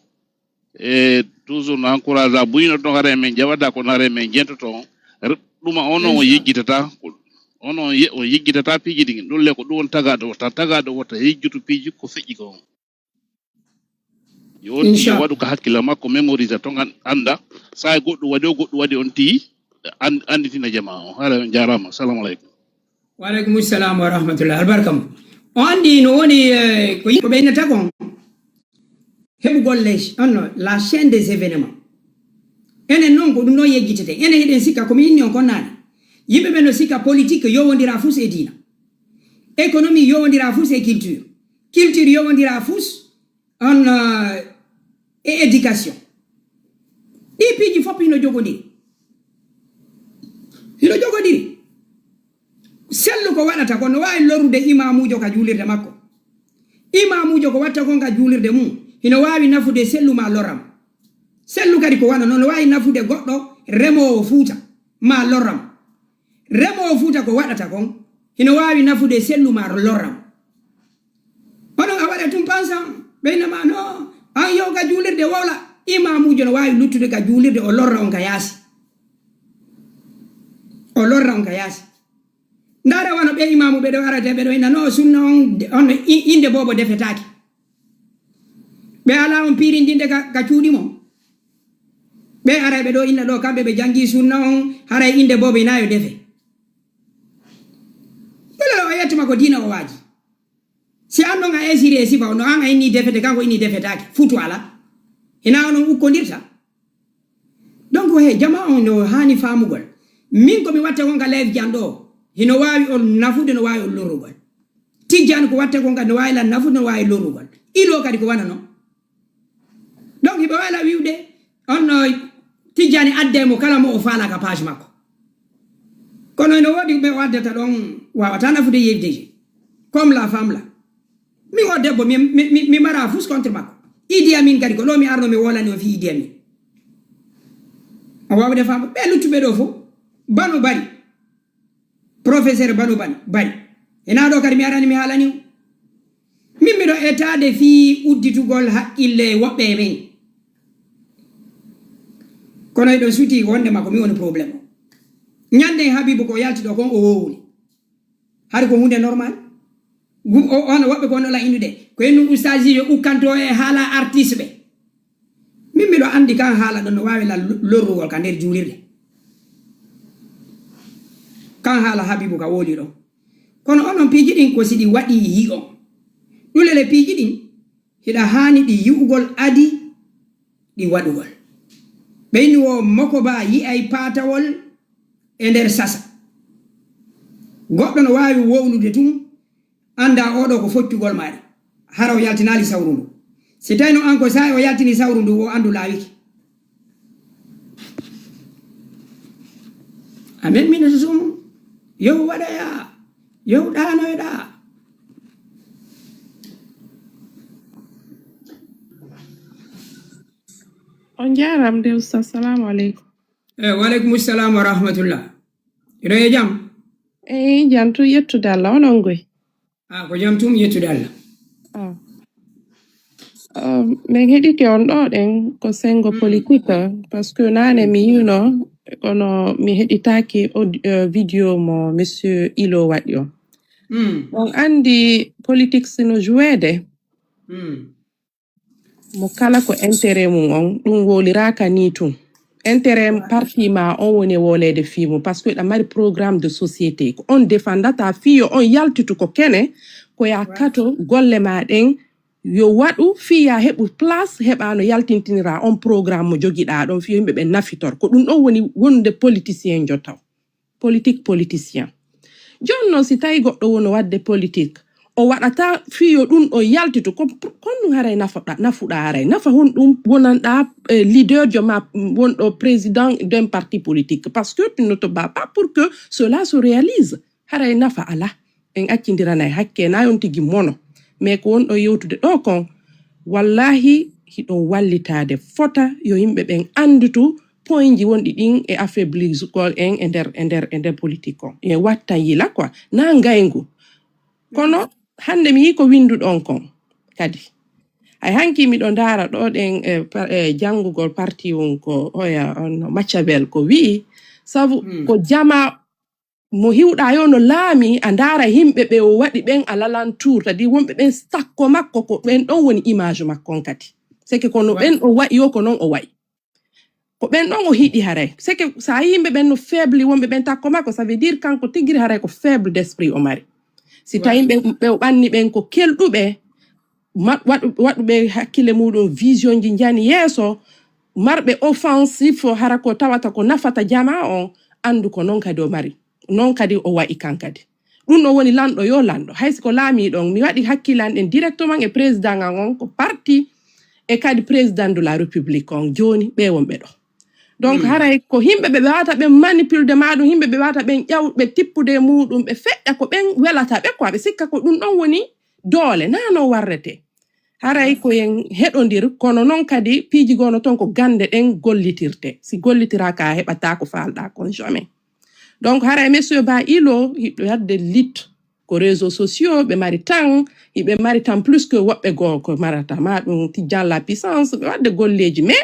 e toujours no encourage a buyino ɗon, haray men ƴawata kono haray men jentoto on. Re-, ɗuma on on Inchallah. Yejjitata, on on ye-, on yejjitata piiji ɗin. Ɗum le ko ɗum on tagaɗo wota, tagaɗo wota yejjutu piiji ko feƴƴi ko on. Yo on tiyo Inchallah. Waɗu ka hakkille makko, mémorise ton an-, annda. Sa e goɗɗum waɗi o, goɗɗum waɗi on tiyi, an-, annditina jama on. Haray on jaaraama. Assalamu aleykum. Wa aleykum salam wa rahmatullah. Albarka mo. O anndi no woni, eh, ko yimɓe ɓe innata kon heɓugol les, on no, la chaîne des événements. Enen noon ko ɗum ɗo yejjitete. Enen hiɗen sikka ko mi inni on kon naane. Yimɓe ɓe no sikka politique yowondira fus e diina. Économie yowondira fus e culture. Culture yowondira fus on, eh, e éducation. Ɗi piiji fof hino jogodiri. Hino jogodiri. Sellu ko waɗata ko no waawi lorrude imamuujo ka juulirde makko. Imamuujo ko watta kon ka juulirde mum, hino waawi nafude sellu ma lorra mo. Sellu kadi ko wano non, no waawi nafude goɗɗo remoowo Fuuta ma lorra mo. Remoowo Fuuta ko waɗata kon, hino waawi nafude sellu ma lorra mo. Onon a waɗa tun pansan, ɓe innama no, an yahu ka juulirde wowla, imamuujo no waawi luttude ka juulirde, o lorra on ka yaasi. O lorra on ka yaasi. Ndaara wano ɓe imaamu ɓe ɗo arata, ɓe ɗo inna no sunna on, on i-, innde boobo defetaake. Ɓe alaa on piirindinde ka, ka cuuɗi mon. Ɓe ara ɓe ɗo inna ɗo kamɓe ɓe janngi sunna on, haray innde boobo ina yo defe. Ɗum ɗo o yettuma ko diina o waaji. Si an non a esiri e sifa o, no an a inni defete, kanko inni defetaake, futu alaa. Ina onon ukkondirta. Donc, he, jama on no haani faamugol. Min ko mi watta kon ka live jan ɗo, hino waawi on nafude, no waawi on lorrugol. Tijjani ko watta kon kadi no waawi lan nafude, no waawi lorrugol. Ilo kadi ko wano non. Donc, hiɓe waawi lan wi'ude, on no Tijjani adde mo kala mo o faala ka page makko. Kono ene woodi ɓe o addata ɗon waawata nafude U F D G. Comme la femme la. Min o debbo, mi, mi, mi, mi mara fus contre makko. Idi Amin kadi ko ɗo mi arno mi wolani o fii Idi Amin. A waawde faama. Ɓe luttuɓe ɗo fof. Bano Bari. Professeur Bano Bari. Bari. Ena ɗo kadi mi arani mi haalani o. Min miɗo etaade fii udditugol haqqille woɓɓe e men. Kono eɗon suti wonde makko mi woni problème o. Ñande Habibu ko yalti ɗo kon o wowli. Hari ko hunde normal. Gu-, o, on woɓɓe ko on ola innude. Ko en ɗum ustaaji yo ukkanto e haala artiste ɓe. Min miɗo anndi kan haala ɗon no waawi lan lo-, lorrugol ka nder juulirde. Kan haala Habibu ka wowli ɗon. Kono onon piiji ɗin ko si ɗi waɗi yi'on. Ɗulele piiji ɗin hiɗa haani ɗi yi'ugol adi ɗi waɗugol. Ɓe inni wo moko ba yi'ay paatawol e nder sasa. Goɗɗo no waawi wowlude tun, annda oɗo ko foccugol maari. Hara o yaltinaali sawru ndu. Si tawi no an ko saa'i o yaltini sawru ndu, o anndu laawiki. Amen, min sum. Yo waɗaya. Yo ɗaanoyɗa. On jaaraama de, Oustaz. Assalamu aleykum. Eh, wa aleykum salam wa rahmatullah. Hiɗo e jam? Eyi, jam tun, yettude Allah. Onon ngoy? Ah, ko jam tun, yettude Allah. Ah. Ah, min heɗike on ɗo ɗen ko senngo politique, parce que naane mi yi'uno, kono mi heɗitaaki aud-, eh, vidéo mo monsieur Ilo waɗi on. Mm. On anndi politique si no joueede. Mm. Mo kala ko intérêt mum on, ɗum wowliraaka ni tun. Intérêt parti ma on woni e wowleede fii mum, parce que hiɗa mari programme de société. Ko on defandata fii yo on yaltitu ko kene, ko ya kato golle ma ɗen Yo waɗu fii ya heɓu place, heɓa no yaltintiniraa on programme mo jogiɗaa ɗon, fii yo yimɓe ɓen nafitor. Ko ɗun ɗon woni wonde politicien jo taw. Politique politicien. Jooni non, si tawi goɗɗo wono waɗde politique, o waɗata fii yo ɗun ɗon yaltitu, ko, kon ɗun haray nafoɗa, nafuɗa haray. Nafa honɗun wonanɗa, eh, leader jo ma, wonɗo président d'un parti politique. Parce que tu ne te bats pas pour que cela se réalise. Haray nafa ala. En accindiranay hakke, na yon tigi mono. Mais ko wonɗo yewtude ɗo kon, wallahi, hiɗon wallitaade fota yo yimɓe ɓen anndutu poinji wonɗi ɗin e affaiblisgol en e nder, e nder, e nder politique on. E wattan yila quoi. Na ngayngu. Kono hannde mi yii ko winnduɗon kon kadi. Hay hanki miɗo ndaara ɗo ɗen e par-, e janngugol parti on ko oya on Machiavel ko wi'i. Sabu ko jama mo hiwɗa yo no laami, a ndaara yimɓe ɓe o waɗi ɓen à l'alentour, c'est-à-dire wonɓe ɓen sakko makko, ko ɓen ɗon woni image makko on kadi. C'est que kono ɓen o wa'i yo ko non o wa'i. Ko ɓen ɗon o hiɗi haray. C'est que sa yimɓe ɓen no faible wonɓe ɓen takko makko, ça veut dire kanko tigiri haray ko faible d'esprit o mari. Si tawi ɓe, ɓe o ɓanni ɓen ko kelɗuɓe, ma-, waɗu-, waɗuɓe hakkille muɗum vision ji njani yeeso, marɓe offensive hara ko tawata ko nafata jama on, anndu ko non kadi o mari. Non kadi o wa'i kan kadi. Ɗun ɗon woni lanɗo yo lanɗo. Hay si ko laamiiɗo on, mi waɗi hakkillan ɗen directement e président an on, ko parti e kadi président de la république on, jooni ɓe wonɓe ɗo. Donc haray ko yimɓe ɓe ɓe wata ɓen manipulde ma ɗum, yimɓe ɓe wata ɓen ƴaw-, ɓe tippude e muɗum, ɓe feƴƴa ko ɓen welata ɓe quoi, ɓe sikka ko ɗun ɗon woni doole, na non warrete. Haray ko en heɗondir, kono non kadi piiji gono ton ko gande ɗen gollitirte. Si gollitiraaka a heɓata ko faalɗa kon jamais. Donc haray monsieur Ba Ilo hiɗo wadde lit ko réseaux sociaux ɓe mari tan, hiɓe mari tan plus que woɓɓe goo ko marata ma ɗum Tijjan la puissance ɓe wadde golleji, mais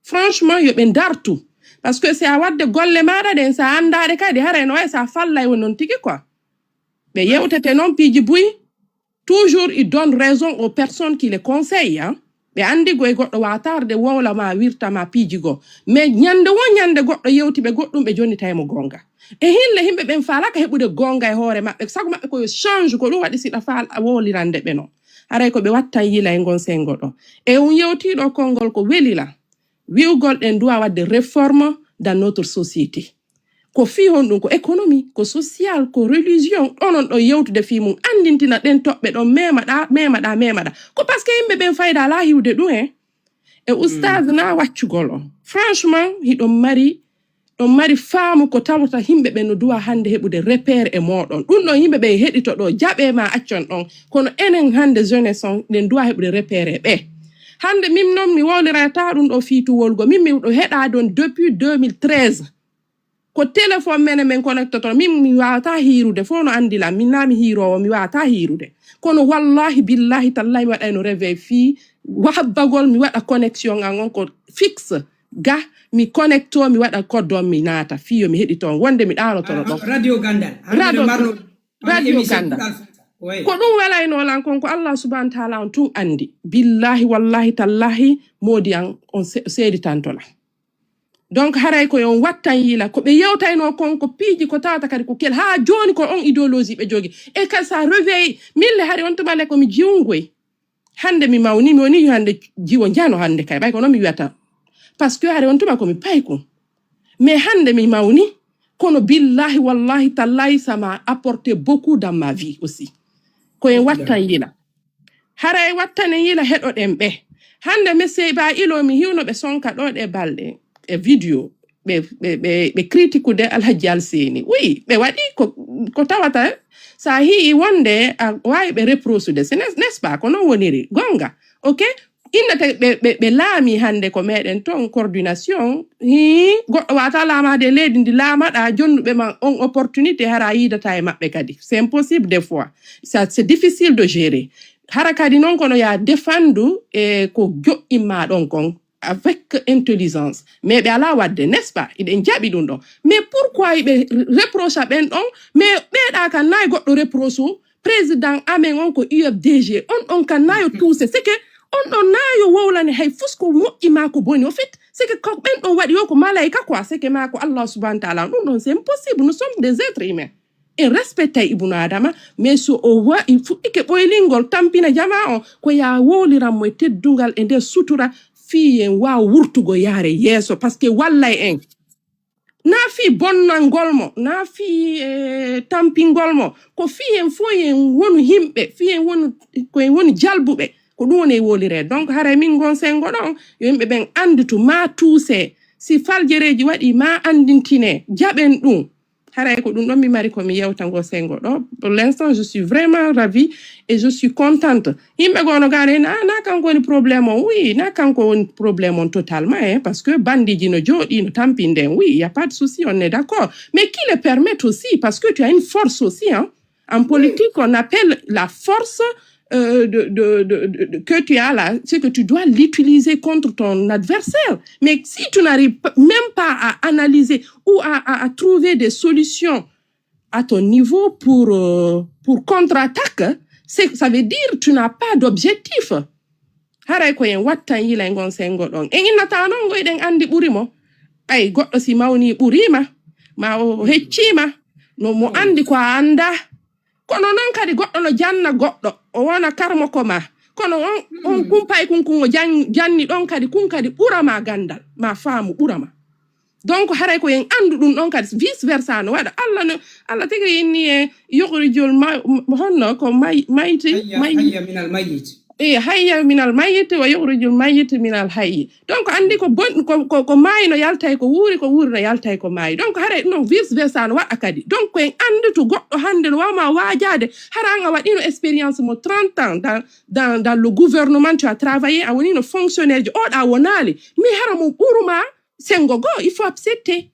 franchement yo ɓe dartu. Parce que si a wadde golle maɗa ɗen sa andaɗe kadi haray no way sa fallay won non tigi quoi. Ɓe yewtete non piiji buy. Toujours il donne raison aux personnes qui les conseillent, hein. Ɓe andi goy goɗɗo watarde wowla ma wirta ma piiji go. Mais ñande wo ñande goɗɗo yewti ɓe goɗɗum ɓe jonnitay mo gonga. E hinle himɓe ɓen faalaka heɓude gonga e hoore maɓɓe. Sago maɓɓe ko yo change ko ɗum waɗi siɗa faal a wowlirande ɓe non. Haray ko ɓe wattan yila e ngon sengo ɗo. E un yewtiɗo konngol ko welila. Wi'ugol ɗen duwa wadde réforme dans notre société. Ko fii honɗum? Ko économie, ko social, ko religion. Ɗon on ɗon yewtude fii mum, anndintina ɗen toɓɓe ɗon, memaɗa, memaɗa, memaɗa. Ko parce que yimɓe ɓen fayda alaa hiwde ɗum en. E oustaz na waccugol on. Franchement, hiɗon mari, ɗon mari faamu ko tawata yimɓe ɓen no duwa hannde heɓude repère e mooɗon. Ɗum ɗon yimɓe ɓe heɗito ɗo, jaɓe ma accon ɗon. Kono enen hannde jeunesse on, ɗen duwa heɓude repère e ɓe. Hannde min noon mi wowlirata ɗum ɗo fii tuwolgo. Min mi ɗo heɗa ɗon depuis deux mille treize. Ko téléphone menen min connectoto, min mi wawata hiirude, fof no andi lan, min na mi hiirowo, mi wawata hiirude. Kono wallahi, billahi, tallahi, mi waɗayno réveil fii wahabbagol, mi waɗa connexion an on ko fixe, ga, mi connecto, mi waɗa code on, mi naata, fii yo mi heɗito on, wonde mi ɗaanotono ɗon. Radio Gandal, radio marno, radio Gandal. Ko ɗum welayno lan kon, ko Allah subhanahu wa ta'ala on tun andi. Billahi, wallahi, tallahi, moodi an, on se-, seeditanto lan. Donc haray ko yon wattan yila ko ɓe yewtayno kon ko piiji ko tawata kadi ko kel haa jooni ko on idéologie ɓe jogi. E kadi sa réveil min le hari on tuma le ko mi jiwngoy. Hannde mi mawni, mi woni hannde jiwo njano hannde kay ɓay ko non mi wiyata. Parce que hari on tuma ko mi payku. Mais hannde mi mawni, kono billahi wallahi tallahi ça m'a apporté beaucoup dans ma vie aussi. Ko en wattan yila. Haray wattanen yila heɗoɗen ɓe. Hannde monsieur Ba Ilo mi hiwno ɓe sonka ɗo ɗe balɗe e vidéo ɓe, ɓe, ɓe, ɓe critiqueude Alhaji Alseni. Oui, ɓe waɗi ko, ko tawata sa hi'i wonde a waawi ɓe reprochude. C'est, n'est-ce pas? Ko non woniri. Gonga. Ok? Innete ɓe, ɓe, ɓe laami hannde ko meɗen ton coordination. Hii, goɗɗo wata laamaade e leydi ndi laamaɗa jonnuɓe ma on opportunité hara yiidata e maɓɓe kadi. C'est impossible des fois. Ça, c'est difficile de gérer. Hara kadi noon kono ya défendu e ko joɗɗimma ɗon kon avec intelligence. Mais ɓe alaa waɗde, n'est-ce pas? Iɗen jaɓi ɗum ɗon. Mais pourquoi iɓe reproche ɓen ɗon? Mais ɓeeɗa kan nayi goɗɗo reproche président amen on ko U F D G. On ɗon kan nayo tuuse. C'est que on ɗon nayo wowlani hay fus ko moƴƴi ma ko boni. Au fait, c'est que ko ɓen ɗon waɗi o ko malayka quoi. C'est que ma ko Allah subhanahu wa ta'ala. Ɗum ɗon, c'est impossible. Nous sommes des êtres humains. En respectay Ibnu Adama, mais so o wa- fuɗɗike ɓoylingol tampina jama o, ko ya wowliran mo e teddungal e nder sutura, fii en waaw wurtugo yaare yeeso, parce que wallay en. Na fii bonnangol mo, na fii eh, tampingol mo, ko fii en fof en wonu yimɓe, fii en wonu ko en woni jalbuɓe, ko ɗum woni e wolire. Donc haray min ngon sengo ɗon, yo yimɓe ɓen annditu, ma tuuse, si faljereeji waɗi ma anndintine, jaɓen ɗum. Haray ko ɗum ɗon mi mari ko mi yewta ngo sengo ɗo. Pour l'instant, je suis vraiment ravie et je suis contente. Yimɓe goo no gaane na na kanko woni problème on. Oui, na kanko woni problème on totalement, hein, parce que bandiji no jooɗi no tampinde en. Oui, il y a pas de souci, on est d'accord. Mais qui le permet aussi, parce que tu as une force aussi, hein. En politique, on appelle la force euh, de, de, de, de- que tu as là, c'est que tu dois l'utiliser contre ton adversaire. Mais si tu n'arrives p- même pas à analyser ou à, à- à trouver des solutions à ton niveau pour, euh, pour contre-attaque, c'est- ça veut dire que tu n'as pas d'objectif. Haray ko en wattan yila e ngon sengo ɗon. En innata non ngo eɗen anndi ɓuri mo. Ay, goɗɗo si mawni ɓuriima, ma o hecciima, no mo anndi ko a annda. Kono non kadi goɗɗo no janna goɗɗo, o wona karmo ko ma. Kono on, on kumpay kun kun o jan- janni ɗon kadi, kun kadi ɓura ma gandal, ma faamu ɓura ma. Donc haray ko en anndu ɗum ɗon kadi, vice versa no waɗa. Allah no, Allah tigi inni e yukhrijul ma- m- honno ko may- mayti Hayya, may- hayya minal mayyit. e hayya minal mayyit wa yukhrijul mayyit minal hayyi. Donc anndi ko bon ko ko, ko maayi no yaltay ko wuuri, ko wuuri no yaltay ko maayi. Donc haray ɗum vice versa no waɗa kadi. Donc ko en anndu to goɗɗo hannde no wawma waajaade, hara an a waɗino expérience mo trente ans dans, dans, dans le gouvernement, tu as travaillé, a wonino fonctionnaire ji, oɗa wonaali. Mais hara mo ɓuruma sengo goo, il faut accepter.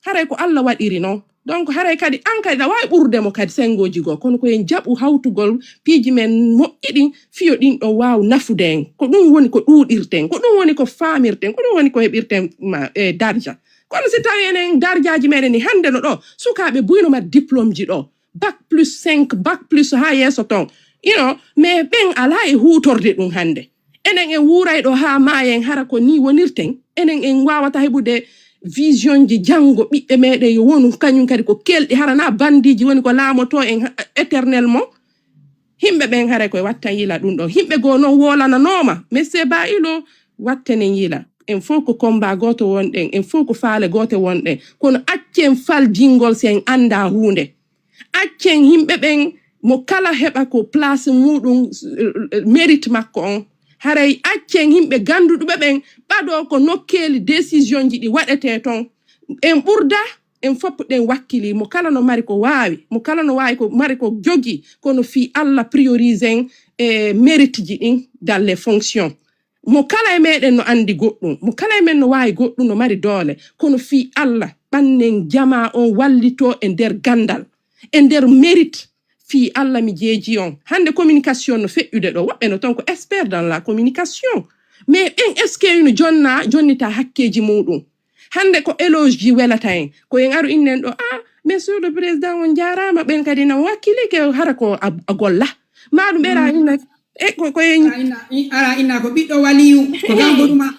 Haray ko Allah waɗiri non. Donc haray kadi an kadi aɗa waawi ɓurdude mo kadi sengoji goo, kono ko en jaɓu hawtugol piiji men moƴƴi ɗin, fiyo ɗin ɗo waaw nafude en. Ko ɗum woni ko ɗuuɗirten, ko ɗum woni ko faamirten, ko ɗum woni ko heɓirten ma e darja. Kono si tawi enen darjaaji meɗen ni hannde no ɗo, sukaaɓe buy no mari diplôme ji ɗo, bac plus cinq, bac plus haa yeeso ton, you know, mais ɓen alaa e huutorde ɗum hannde. Enen en wuuray ɗo haa maayen, hara ko ni wonirten. Enen en waawata heɓude vision ji janngo ɓiɓɓe meɗen yo wonu kañum kadi ko kelɗi, hara na bandiji woni ko laamoto en ha- éternellement. Himɓe ɓen haray koye wattan yila ɗum ɗon. Himɓe goo non wolananooma, mais c'est ba ilo wattanen yila. En fof ko combat gooto wonɗen, en fof ko faale goote wonɗen. Kono accen faljingol si en annda huunde. Accen yimɓe ɓen mo kala heɓa ko place muɗum, eh, mérite makko on. Haray accen yimɓe ganduɗuɓe ɓen ɓaɗo ko nokkeeli décision ji ɗi waɗete ton. En ɓurda, en fof ɗen wakkili. Mo kala no mari ko waawi, mo kala no waawi ko mari ko jogi, kono fii Allah priorise en e mérite ji ɗin dans les fonctions. Mo kala e meɗen no andi goɗɗum, mo kala e men no waawi goɗɗum, no mari doole, kono fii Allah ɓannen jama on wallito e nder gandal, e nder mérite. Fii Allah mi jeeji on. Hande communication no feƴƴude ɗo, woɓɓe no ton ko expert dans la communication. Mais ɓen est-ce que no jonna, jonnita hakkeji muɗum? Hande ko éloge ji welata en, ko en aru innen ɗo, ah, monsieur le président on jarama, ɓen kadi na wakkili ke hara ko a, a golla. Ma ɗum ɓera inna e ko ko en Ara inna, i- ara inna ko ɓiɗɗo waliyu, ko kanko ɗuma.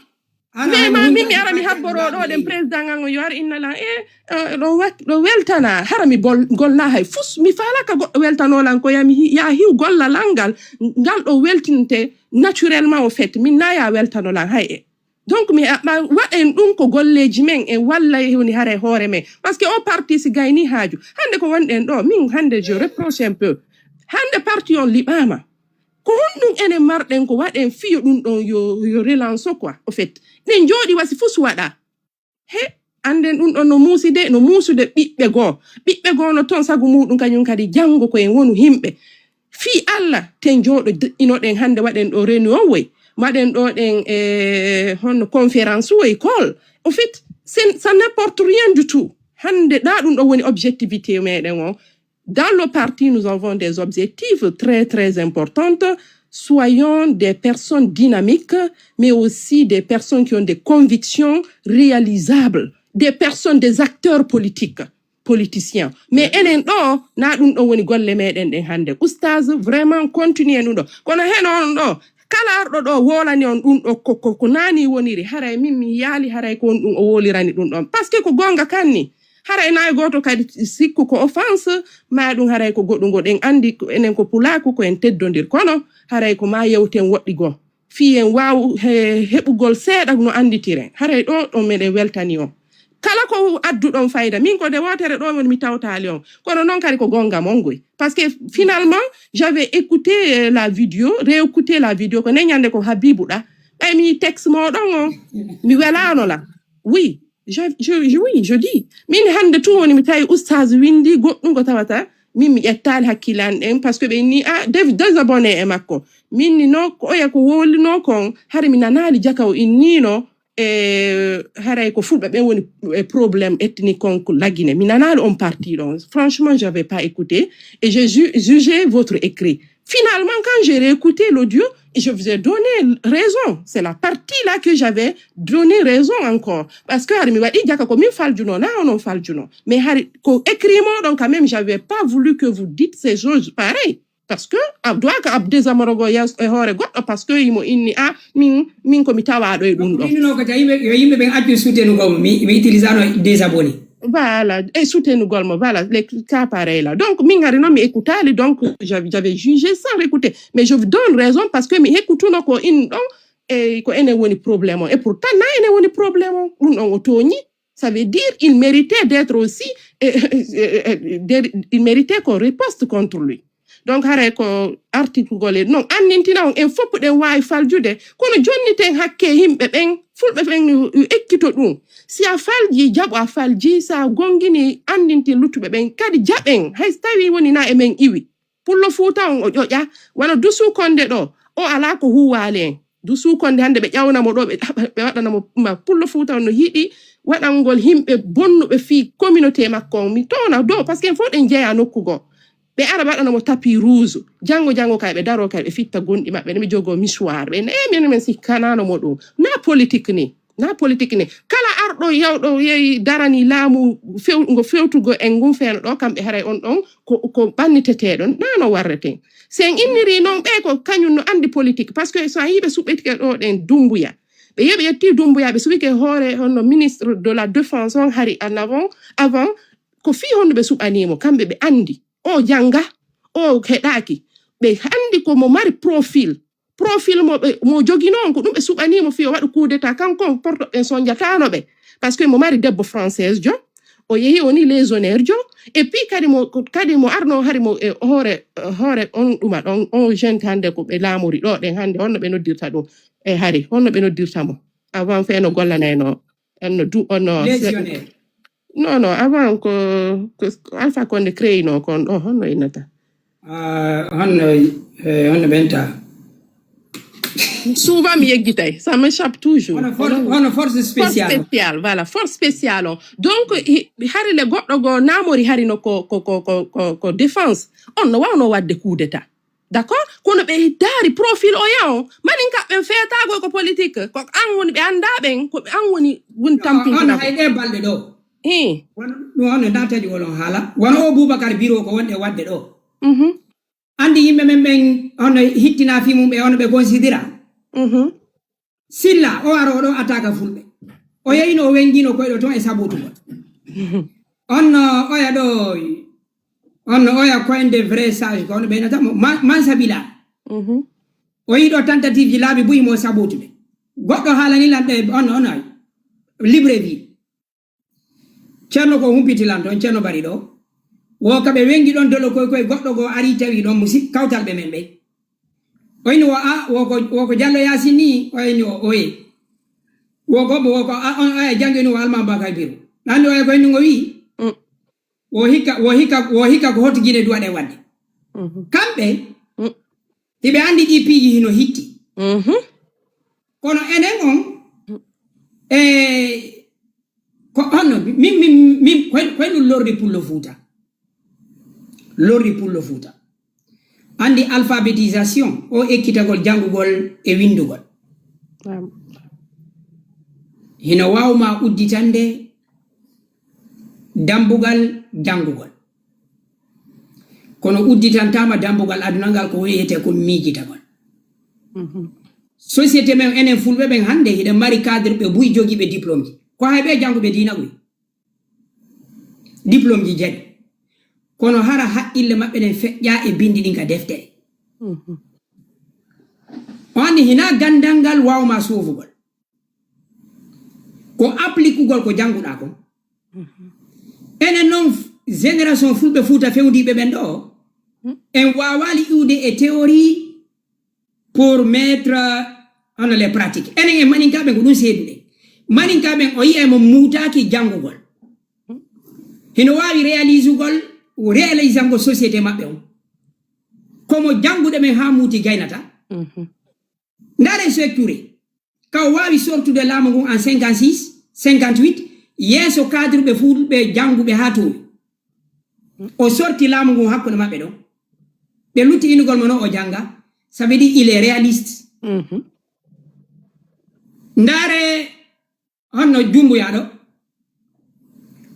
Ana mais hande ma woni min mi kadi ara mi kadi habboro kadi ɗo ɗen kadi. Président an o yo ar inna lan e eh, ɗo wak- ɗo weltana, hara mi bol- golla hay fus, mi falaka goɗɗo weltano lan, ko yami hi- ya hiw golla lan ngal, ngal ɗo weltinte naturellement au fait, min na ya weltano lan hay e. Donc mi a- ma waɗen ɗum ko golleji men en walla e woni hara e hoore men, parce que o parti si gayni haaju. Hande ko wonɗen ɗo, min hande je reproche un peu. Hande parti on liɓama. Ko honɗum enen marɗen ko waɗen fiyo ɗum ɗon yo, yo relance quoi, au fait? Ɗen jooɗi wasi fus waɗa. He, anden ɗum ɗon no muusi de, no muusude ɓiɓɓe goo. Ɓiɓɓe goo no ton sagu muɗum kañum kadi janngo ko en wonu himɓe. Fii Allah, ten jooɗo d- inoɗen hande waɗen ɗo réunion woy, waɗen ɗo ɗen e honno conférence woy kol. Au fait, c'est- ça n'importe rien du tout. Hande ɗa ɗum ɗo woni objectivité meɗen o. Dans le parti, nous avons des objectifs très, très importants. Soyons des personnes dynamiques, mais aussi des personnes qui ont des convictions réalisables, des personnes, des acteurs politiques, politiciens. Mais enen ɗo, na ɗum ɗo woni golle meɗen ɗen hande. Oustaz, vraiment, continue ɗum ɗo. Kono heno on ɗo, kala arɗo ɗo wolani on ɗum ɗo ko, ko, ko nani woniri. Haray min mi yaali, haray ko on ɗum o wolirani ɗum ɗon. Parce que ko gonga kanni. Haray nayi gooto kadi sikku ko offense, ma ɗum haray ko goɗɗum ngo ɗen anndi ko enen ko pulaaku ko en teddondir. Kono haray ko ma yewten woɗɗi goo. Fii en waaw he-, heɓugol seeɗa no annditiren. Haray ɗo ɗon meɗen weltani on. Kala ko adduɗon fayda, min ko nde wootere ɗo woni mi tawtaali on. Kono noon kadi ko gonga mon goy. Parce que finalement, j'avais écouté euh, la vidéo, réécouté la vidéo, ko nden ñande ko Habibu ɗa. Ɓay mi texte moɗon on, mi welano la. Oui, je, je, je- oui, je dis. Min hannde tun woni mi tawi oustaz windi goɗɗum ko tawata min mi ƴettaali hakkille an ɗen parce que ɓe inni a désabonné e makko. Min ni no ko oya ko wolino kon hari mi nanaali jaka o innino e haray ko fulɓe ɓen woni e problème ethnique kon ko lagine mi nanaali on parti ɗon. Franchement, j'avais pas écouté et j'ai ju- jugé votre écrit. Finalement, quand j'ai réécouté l'audio, je vous ai donné raison. C'est la partie là que j'avais donné raison encore. Parce que hari mi waɗi jaka ko min faljuno na onon faljuno. Mais hari ko écrit moɗon quand même, j'avais pas voulu que vous dites ces choses pareil. Parce que a doit que ab désamorogo e hoore goɗɗo parce que imo inni a min min ko mi tawaɗo e ɗum ɗo. Ɗumino ko tawi yo yimɓe ɓen accu soutenugol mo mi mi utilisano désabonné. Voilà, e soutenugol mo, voilà, les cas pareil là. Donc min hari noon mi écoutali, donc j'avais j'avais jugé sans réécouter. Mais je vous donne raison parce que mi écoutuno ko in ɗon e ko enen woni problème on. Et pourtant na enen woni problème on. Ɗum ɗon o tooñi. Ça veut dire il méritait d'être aussi, eh, eh, eh, eh, de- il méritait qu'on riposte contre lui. Donc haray ko article gol e non annintina on en fof ɗen waawi faljude kono jonniten hakke yimɓe ɓen fulɓe ɓen ekkito ɗum. Si a falji jaɓo a falji, sa gongini annintin luttuɓe ɓen kadi jaɓen hay so tawi woni na e men iwi. Pullo Fuuta on o ƴoƴa wano Dusu Konde ɗo, o alaa ko huuwaali en. Dusu Konde hannde ɓe ƴawna mo ɗo ɓe ɓe waɗana mo ma Pullo Fuuta on no yiɗi waɗangol yimɓe bonnuɓe fii communauté makko on. Mi towna dow parce que en fof ɗen jeya nokku goo. Ɓe ara ɓe waɗana mo tapis rouge. Janngo janngo kay ɓe daroo kay ɓe fitta gonɗi maɓɓe ne ɓe jogoo mouchoir ɓe ne min min sikkanano mo ɗum. Na politique ni. Na politique ni. Kala arɗo yawɗo yehi darani laamu few ngo fewtugo en ngun feeno ɗo kamɓe haray on ɗon ko ko ɓanniteteɗo na no warreten. Si en inniri noon ɓe ko kañum no anndi politique parce que so a yii ɓe suɓɓitike ɗo ɗen Dumbuya. Ɓe yehi ɓe ƴetti Dumbuya ɓe suɓike hoore honno ministre de la défense on hari en avant avant ko fii honno ɓe suɓanimo kamɓe ɓe anndi o jannga o heɗaaki. Ɓe anndi ko mo mari profil. Profil mo ɓe mo joginoo on ko ɗum ɓe suɓanii mo fii o waɗa coup d'état kanko on porto ɓen sonjataano ɓe. Parce que mo mari debbo française jo o yehi o ni légionnaire jo. Et puis kadi mo kadi mo arno hari mo e hoore hoore on ɗuma ɗon on jeune hannde ko ɓe laamori ɗo ɗen hannde honno ɓe noddirta ɗum e hari honno ɓe noddirta mo avant fee no gollanayno. Enno du ono non non avant ko ko Alpha Condé créé no kon ɗo honno innata? Ah, honno eh, honno ɓenta? Souvent mi yeggitay, ça m'échappe toujours. Hono for- hono force Force spéciale. Spéciale, voilà, force spéciale on. Donc hari le goɗɗo go namori hari no ko ko ko ko ko, ko défense on no wawno wadde coup d'état. D'accord? Kono ɓe daari profil o yaw manin kaɓɓen feetaago ko politique ko an woni ɓe anndaa ɓen ko ɓe an woni woni tampintinagol. Hay ɗe balɗe ɗo wano ɗum on e nda taƴugol on haala wano o Boubacar Biro ko wonɗe waɗde ɗo. Mhm. Anndi yimɓe men ɓen hono hittina fii mum ɓe hono ɓe considéra. Mhm. Silla o aro ɗo attaque fulɓe o yeyino o wengino koyɗo toon e sabotugol. On no oya ɗo on no oya coin de vrai sage ko hono ɓeynata mo ma- mansabila. Mhm. O yiɗo tentative ji laabi buy mo sabotude goɗɗo haalani lan ɗe on on ay Libreville. Ceerno ko humpiti lan toon ceerno bari ɗo wo kaɓe wengi ɗon dolo koy koye goɗɗo goo ari tawi ɗon musi kawtal ɓe men ɓey. Oyni wo a woko woko jallo yasin ni oyni o oye. Woko mo woko a on oya jangeni wo alma bakay biru ɗanni oya koye ni ngo wi. Mm. Wo hikka wo hikka wo hikka ko hoto gine duwaɗe wadde. Mhm. Kamɓe Mm. hiɓe anndi ɗi piiji hino hitti. Mhm. Kono enen on e ko honno min min min koy koy ɗum lorri pullo fuuta. Lorri pullo fuuta. Anndi alphabétisation o ekkitagol janngugol e winndugol. Hino waawma udditande dambugal janngugol. Kono udditantaama dambugal aduna ngal ko wiyetee ko miijitagol. Société men enen fulɓe ɓen hannde hiɗen mari cadre ɓe buy jogiiɓe diplôme ji ko hay ɓe jannguɓe diina ɓuy. Diplôme ji jaɓi. Kono hara haqqille maɓɓe ɗen feƴƴa e bindi ɗin ka deftere. On anndi hina ganndal ngal waawma soofugol. Ko appliquugol ko jannguɗa kon. Enen non génération fulɓe Fuuta fewndiiɓe ɓen ɗo, en waawaali iwde e théorie pour mettre en les pratiques. Enen e maninkaaɓe ko ɗum seeduɗen. Maninkaaɓe o yiya mo muutaaki janngugol. Hino waawi réalisugol, réalisangol société maɓɓe on. Komo jannguɗo men haa muuti gaynata. Ndaare Sekou Touré, ka o waawi sortude laamu ngun en cinquante-six, cinquante-huit, yeeso cadre ɓe fulɓe jannguɓe haa toowi. O sorti laamu ngun hakkunde maɓɓe ɗon. Ɓe lutti inugol mo no o jannga, ça veut dire il est réaliste. Ndaare honno Dumbuya ɗo.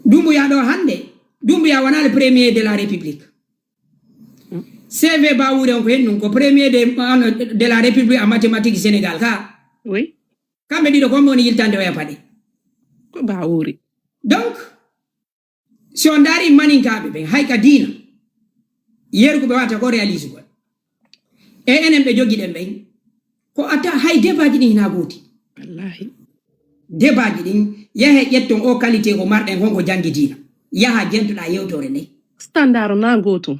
Dumbuya ɗo hannde, Dumbuya wonaa le premier de la République. C V Bawuri on ko hennun ko premier de, honno, de la République en mathématiques Sénégal ka. Oui. Kamɓe ɗiɗo ko homɓe woni yiltande oya paɗe. Ko Bawuri. Donc, si on ndaari maninkaaɓe ɓen, hay ka diina, yeru ko ɓe wata ko réalisugol. E enen ɓe jogiɗen ɓen, ko ata hay debaaji ɗin hina gooti. Wallahi. Debaaji ɗin, yahe ƴetton o qualité ko marɗen kon ko janngi diina. Yaha jentoɗa yewtore nde. Standard na gootum.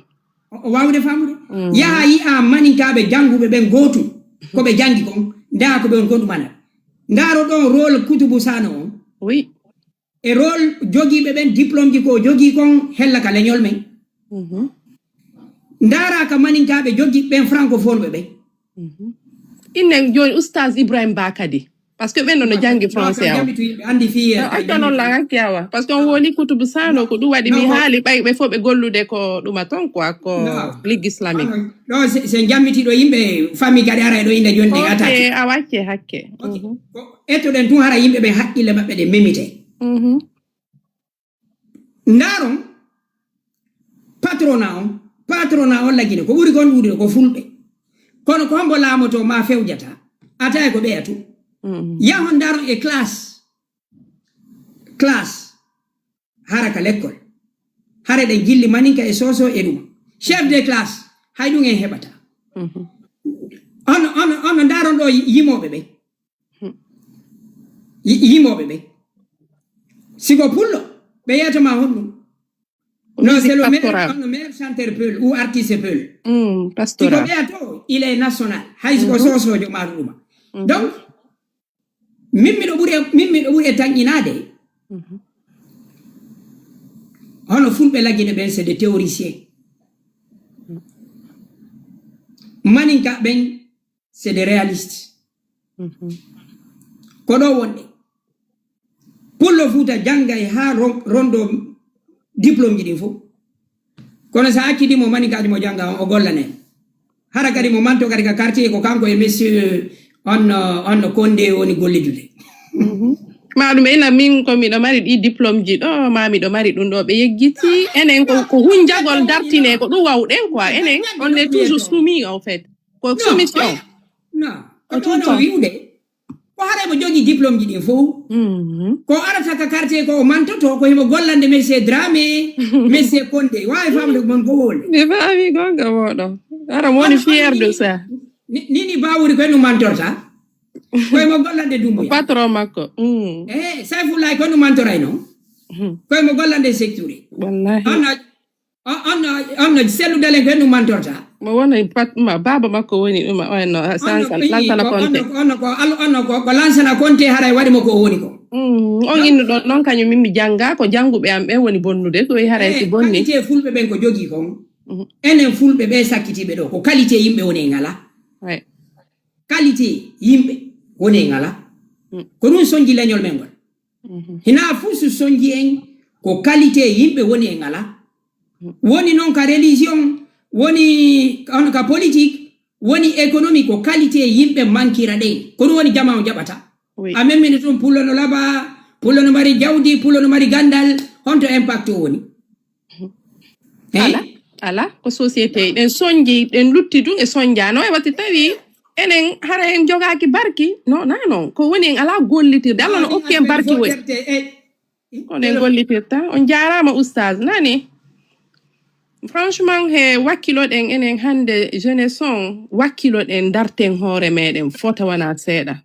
O o waawude faamude? Yaha yi'a maninkaaɓe jannguɓe ɓen gootum. Ko ɓe janngi kon, ndaa ko ɓe on kon ɗumana. Ndaaro ɗon rôle Kutubu Sano on. Oui. E rôle jogiiɓe ɓen diplôme ji ko o jogii kon hella ka leñol men. Ndaara ka maninkaaɓe jogiiɓe ɓen francophone ɓe ɓen. Innen jooni Oustaz Ibrahim Ba kadi. Parce que ɓen ɗon no janngi français awa. Jami tu yimɓe anndi fii. Acca noon lan hakke awa. Parce que on woni Kutubu Sano ko ɗum waɗi mi haali ɓay ɓe fof ɓe gollude ko ɗuma toon quoi ko ligue islamique. Ɗo se jammiti ɗo yimɓe famille kadi ara e ɗo innde jooni ɗen attaque. A wacce hakke. Ko ettoɗen tun hara yimɓe ɓen haqqille maɓɓe ɗe memite. Ndaaron patrona on, patrona on lagine ko ɓuri gon ɗuuɗude ko fulɓe. Kono ko hombo laamoto ma fewjata? Ata e ko ɓeya tu. Yahon ndaaron e classe. Classe. Hara ka lekkol. Hara ɗen jilli maninka e soso e ɗuma. Chef de classe. Hay ɗum en heɓata. Ono ono ono ndaaron ɗo yimooɓe ɓen. Yimooɓe ɓen. Sigo pullo ɓe yeyata ma honɗum? Non, c'est le meilleur, le meilleur chanteur peul ou artiste peul. Sigo ɓeya to il est national. Hay siko sosojo ma ɗuma. Donc min miɗo ɓuri min miɗo ɓuri e tanƴinaade. Hono fulɓe lagine ɓen c'est des théoriciens. Maninka ɓen c'est des réalistes. Ko ɗo wonɗe. Pullo Fuuta janngay haa ron- rondo diplôme ji ɗin fof. Kono so a accidi mo maninkaji mo jannga on o gollane. Hara kadi mo manto kadi ka quartier ko kanko e monsieur on on konde woni gollidude. Ma ɗum ina min ko miɗo mari ɗi diplôme ji ɗo ma miɗo mari ɗum ɗo ɓe yeggiti enen ko ko hunjagol dartine ko ɗum wawɗen quoi enen on est toujours soumis en fait. Ko soumission. Non, ko ɗum ɗo wi'ude. Ko haray mo jogii diplôme ji ɗin fof. Ko arata ka quartier ko o mantoto ko himo gollande monsieur Dramé, monsieur Condé. Waawi famde mon ko woni. Mi faami gonga moɗo. Ara mo woni fier de ça. Ni ni bawuri ko no mantorta. Ko mo gollande Dumbuya. Patron makko. Mm. Eh, Saifullah ko no mantoray no. Ko mo gollande secteur. Wallahi. Ana On no sellude len ko henɗum mantorta. Mo wona pat ma baaba makko woni ɗum o henno sansan lansana konte. Onno ko al onno ko ko lansana konte haray waɗi mo ko o woni ko. On innuɗon noon kañum min mi jannga ko jannguɓe am ɓen woni bonnude so wi haray si bonni. Qualité fulɓe ɓen ko jogii kon. Enen fulɓe ɓe sakkitiiɓe ɗo ko qualité yimɓe woni e ngala. Qualité yimɓe woni e ngala. Ko ɗum sonji leñol men ngol. Hina fuu so sonji en ko qualité yimɓe woni e ngala. Woni noon ka religion, woni on ka politique, woni économie ko qualité yimɓe mankira ɗen. Ko ɗum woni jama on jaɓata. A memmini tun pullo no laba, pullo no mari jawdi, pullo no mari gandal, honto impact o woni? Ala, ala, ko société ɗen sonji, ɗen lutti ɗum e sonjano e watti tawi enen hara en jogaaki barki. No, na non, ko woni en ala gollitirde. Allah no okki en barki woni. Kono en gollitirta. On jaaraama, Oustaz. Nani? Franchement, he wakkiloɗen enen hannde, jeunesse on, wakkiloɗen, darten hoore meɗen fota wona seeɗa.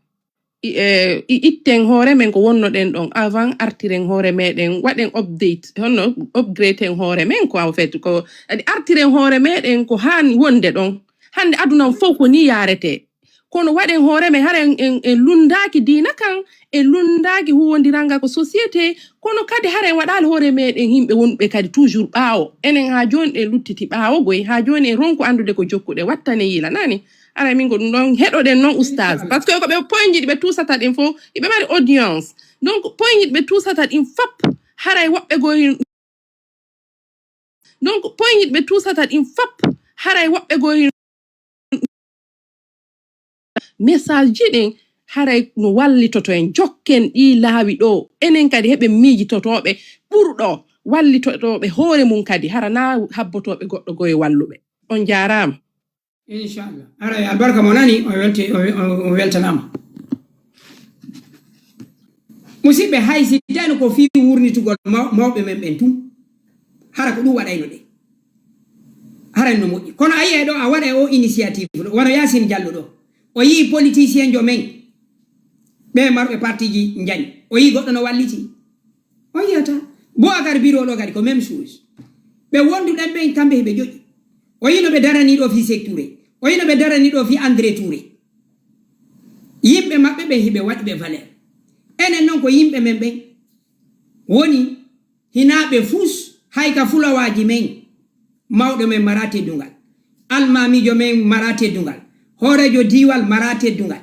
I, e, i, itten hoore men ko wonnoɗen ɗon avant, artiren hoore meɗen, waɗen update, honno upgraden hoore men quoi, en fait, ko, kadi artiren hoore meɗen ko haan wonde ɗon. Hannde aduna on fof ko ni yaarete. Kono waɗen hoore men, hara en, en, en lunndaaki diina kan, en lunndaaki huwondiral ngal ko société, kono kadi hara en waɗaali hoore meɗen yimɓe wonɓe kadi toujours ɓaawo. Enen haa jooni ɗen luttiti ɓaawo goy, haa jooni en ronku anndude ko jokkuɗen, wattane yila, nani? Ara min ko ɗum ɗon heɗoɗen noon, Oustaz. Inchallah. Parce que ko ɓe point ji ɗi ɓe tuusata ɗin fof, iɓe mari audience. Donc, point ji ɗi ɓe tuusata ɗin fop, haray woɓɓe goy. Donc, point ji ɗi ɓe tuusata ɗin fop, haray woɓɓe goy. Message ji ɗin, haray no wallitoto en. Jokken ɗii laawi ɗoo. Enen kadi heɓen miijitotooɓe ɓurɗo, wallitotooɓe hoore mum kadi, hara na habbotooɓe goɗɗo goy walluɓe. On jaaraama. Inchallah. Ara e albarka mo nani, o welti-, o, o, o weltanaama. Musidɓe, hay si tawno ko fii wurnitugol maw-, mawɓe men ɓen tun, hara ko ɗum waɗayno ɗe. Hara no moƴƴi. Kono a yi'ay ɗo, a waɗay o initiative ɗo, wano Yacine Diallo ɗo. O yi'i politicien jo men, ɓe marɓe partiji njani. O yi'i goɗɗo no walliti. On yiyata. Boubacar Biro ɗo kadi ko même chose. Ɓe wonduɗen ɓen kamɓe hiɓe joƴƴi. O yino ɓe darani ɗo fii Sekou Touré. O yino ɓe darani ɗo fii André Touré. Yimɓe maɓɓe ɓen hiɓe waɗi ɓe valeur. Enen non ko yimɓe men ɓen woni hinaa ɓe fus, hay ka fulawaaji men. Mawɗo men mara teddungal. Almaamiijo men mara teddungal. Hooreejo diiwal mara teddungal.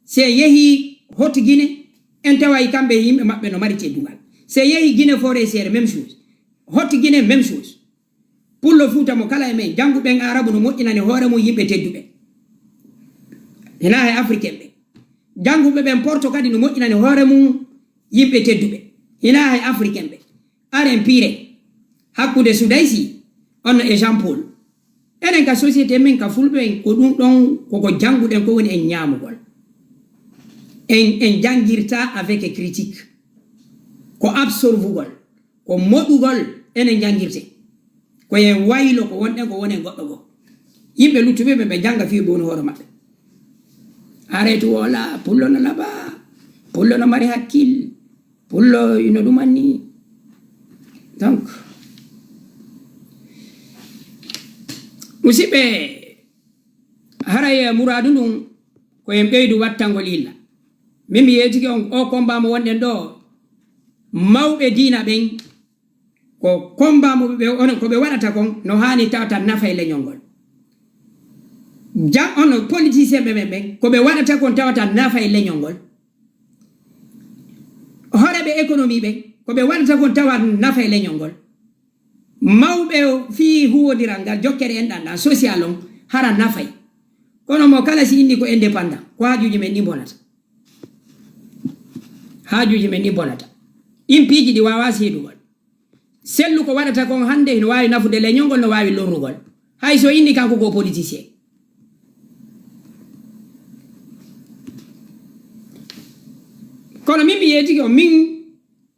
Se yehi Haute Guinée, en taway kamɓe yimɓe maɓɓe no mari teddungal. Se yehi Guinée Forestière, même chose. Haute Guinée, même chose. Pullo Fuuta mo kala e men, jannguɓen Aarabu no moƴƴinani hoore mum yimɓe tedduɓe. Hinaa he Africain ɓe. Jannguɓe ɓen Porto kadi no moƴƴinani hoore mum yimɓe tedduɓe. Hinaa he Africain ɓe. Aren piire hakkunde Sudaysi, on no e Jean Paul. Enen ka société men, ka fulɓe en, ko ɗum ɗon, koko jannguɗen, ko woni en ñaamugol. En, en janngirta avec critique. Ko absorvugol, ko moɗugol, enen janngirte. Ko en waylo, ko wonɗen, ko wonen goɗɗo goo. Yimɓe luttuɓe ɓe, ɓe jannga fii boonu hoore maɓɓe. Arrêté wala, pullo no laba, pullo no mari hakkil, pullo ino ɗum anni. Donc, musidɓe, haray muraadu ndun ko en ɓeydu wattangol yilla. Min mi yeetike on, o combat mo wonɗen ɗo, mawɓe diina ɓen, ko combat mo ɓe, on, ko ɓe waɗata kon, no haani tawata nafay leñol ngol. Jam, on politicien ɓe men ɓen, ko ɓe waɗata kon tawata nafay leñol ngol. Horeeɓe économie ɓen, ko ɓe waɗata kon tawa nafay leñol ngol. Mawɓe fii huwondiral ngal, jokkere enɗan ɗan, social on, hara nafay. Kono mo kala si inni ko indépendant, ko haajuuji men ɗi bonata. Haajuuji men ɗi bonata. Ɗin piiji ɗi waawaa seedugol. Sellu ko waɗata kon hannde, hino waawi nafude leñol ngol, no waawi lorrugol. Hay so inni kanko ko politicien. Kono min mi yeetike on, min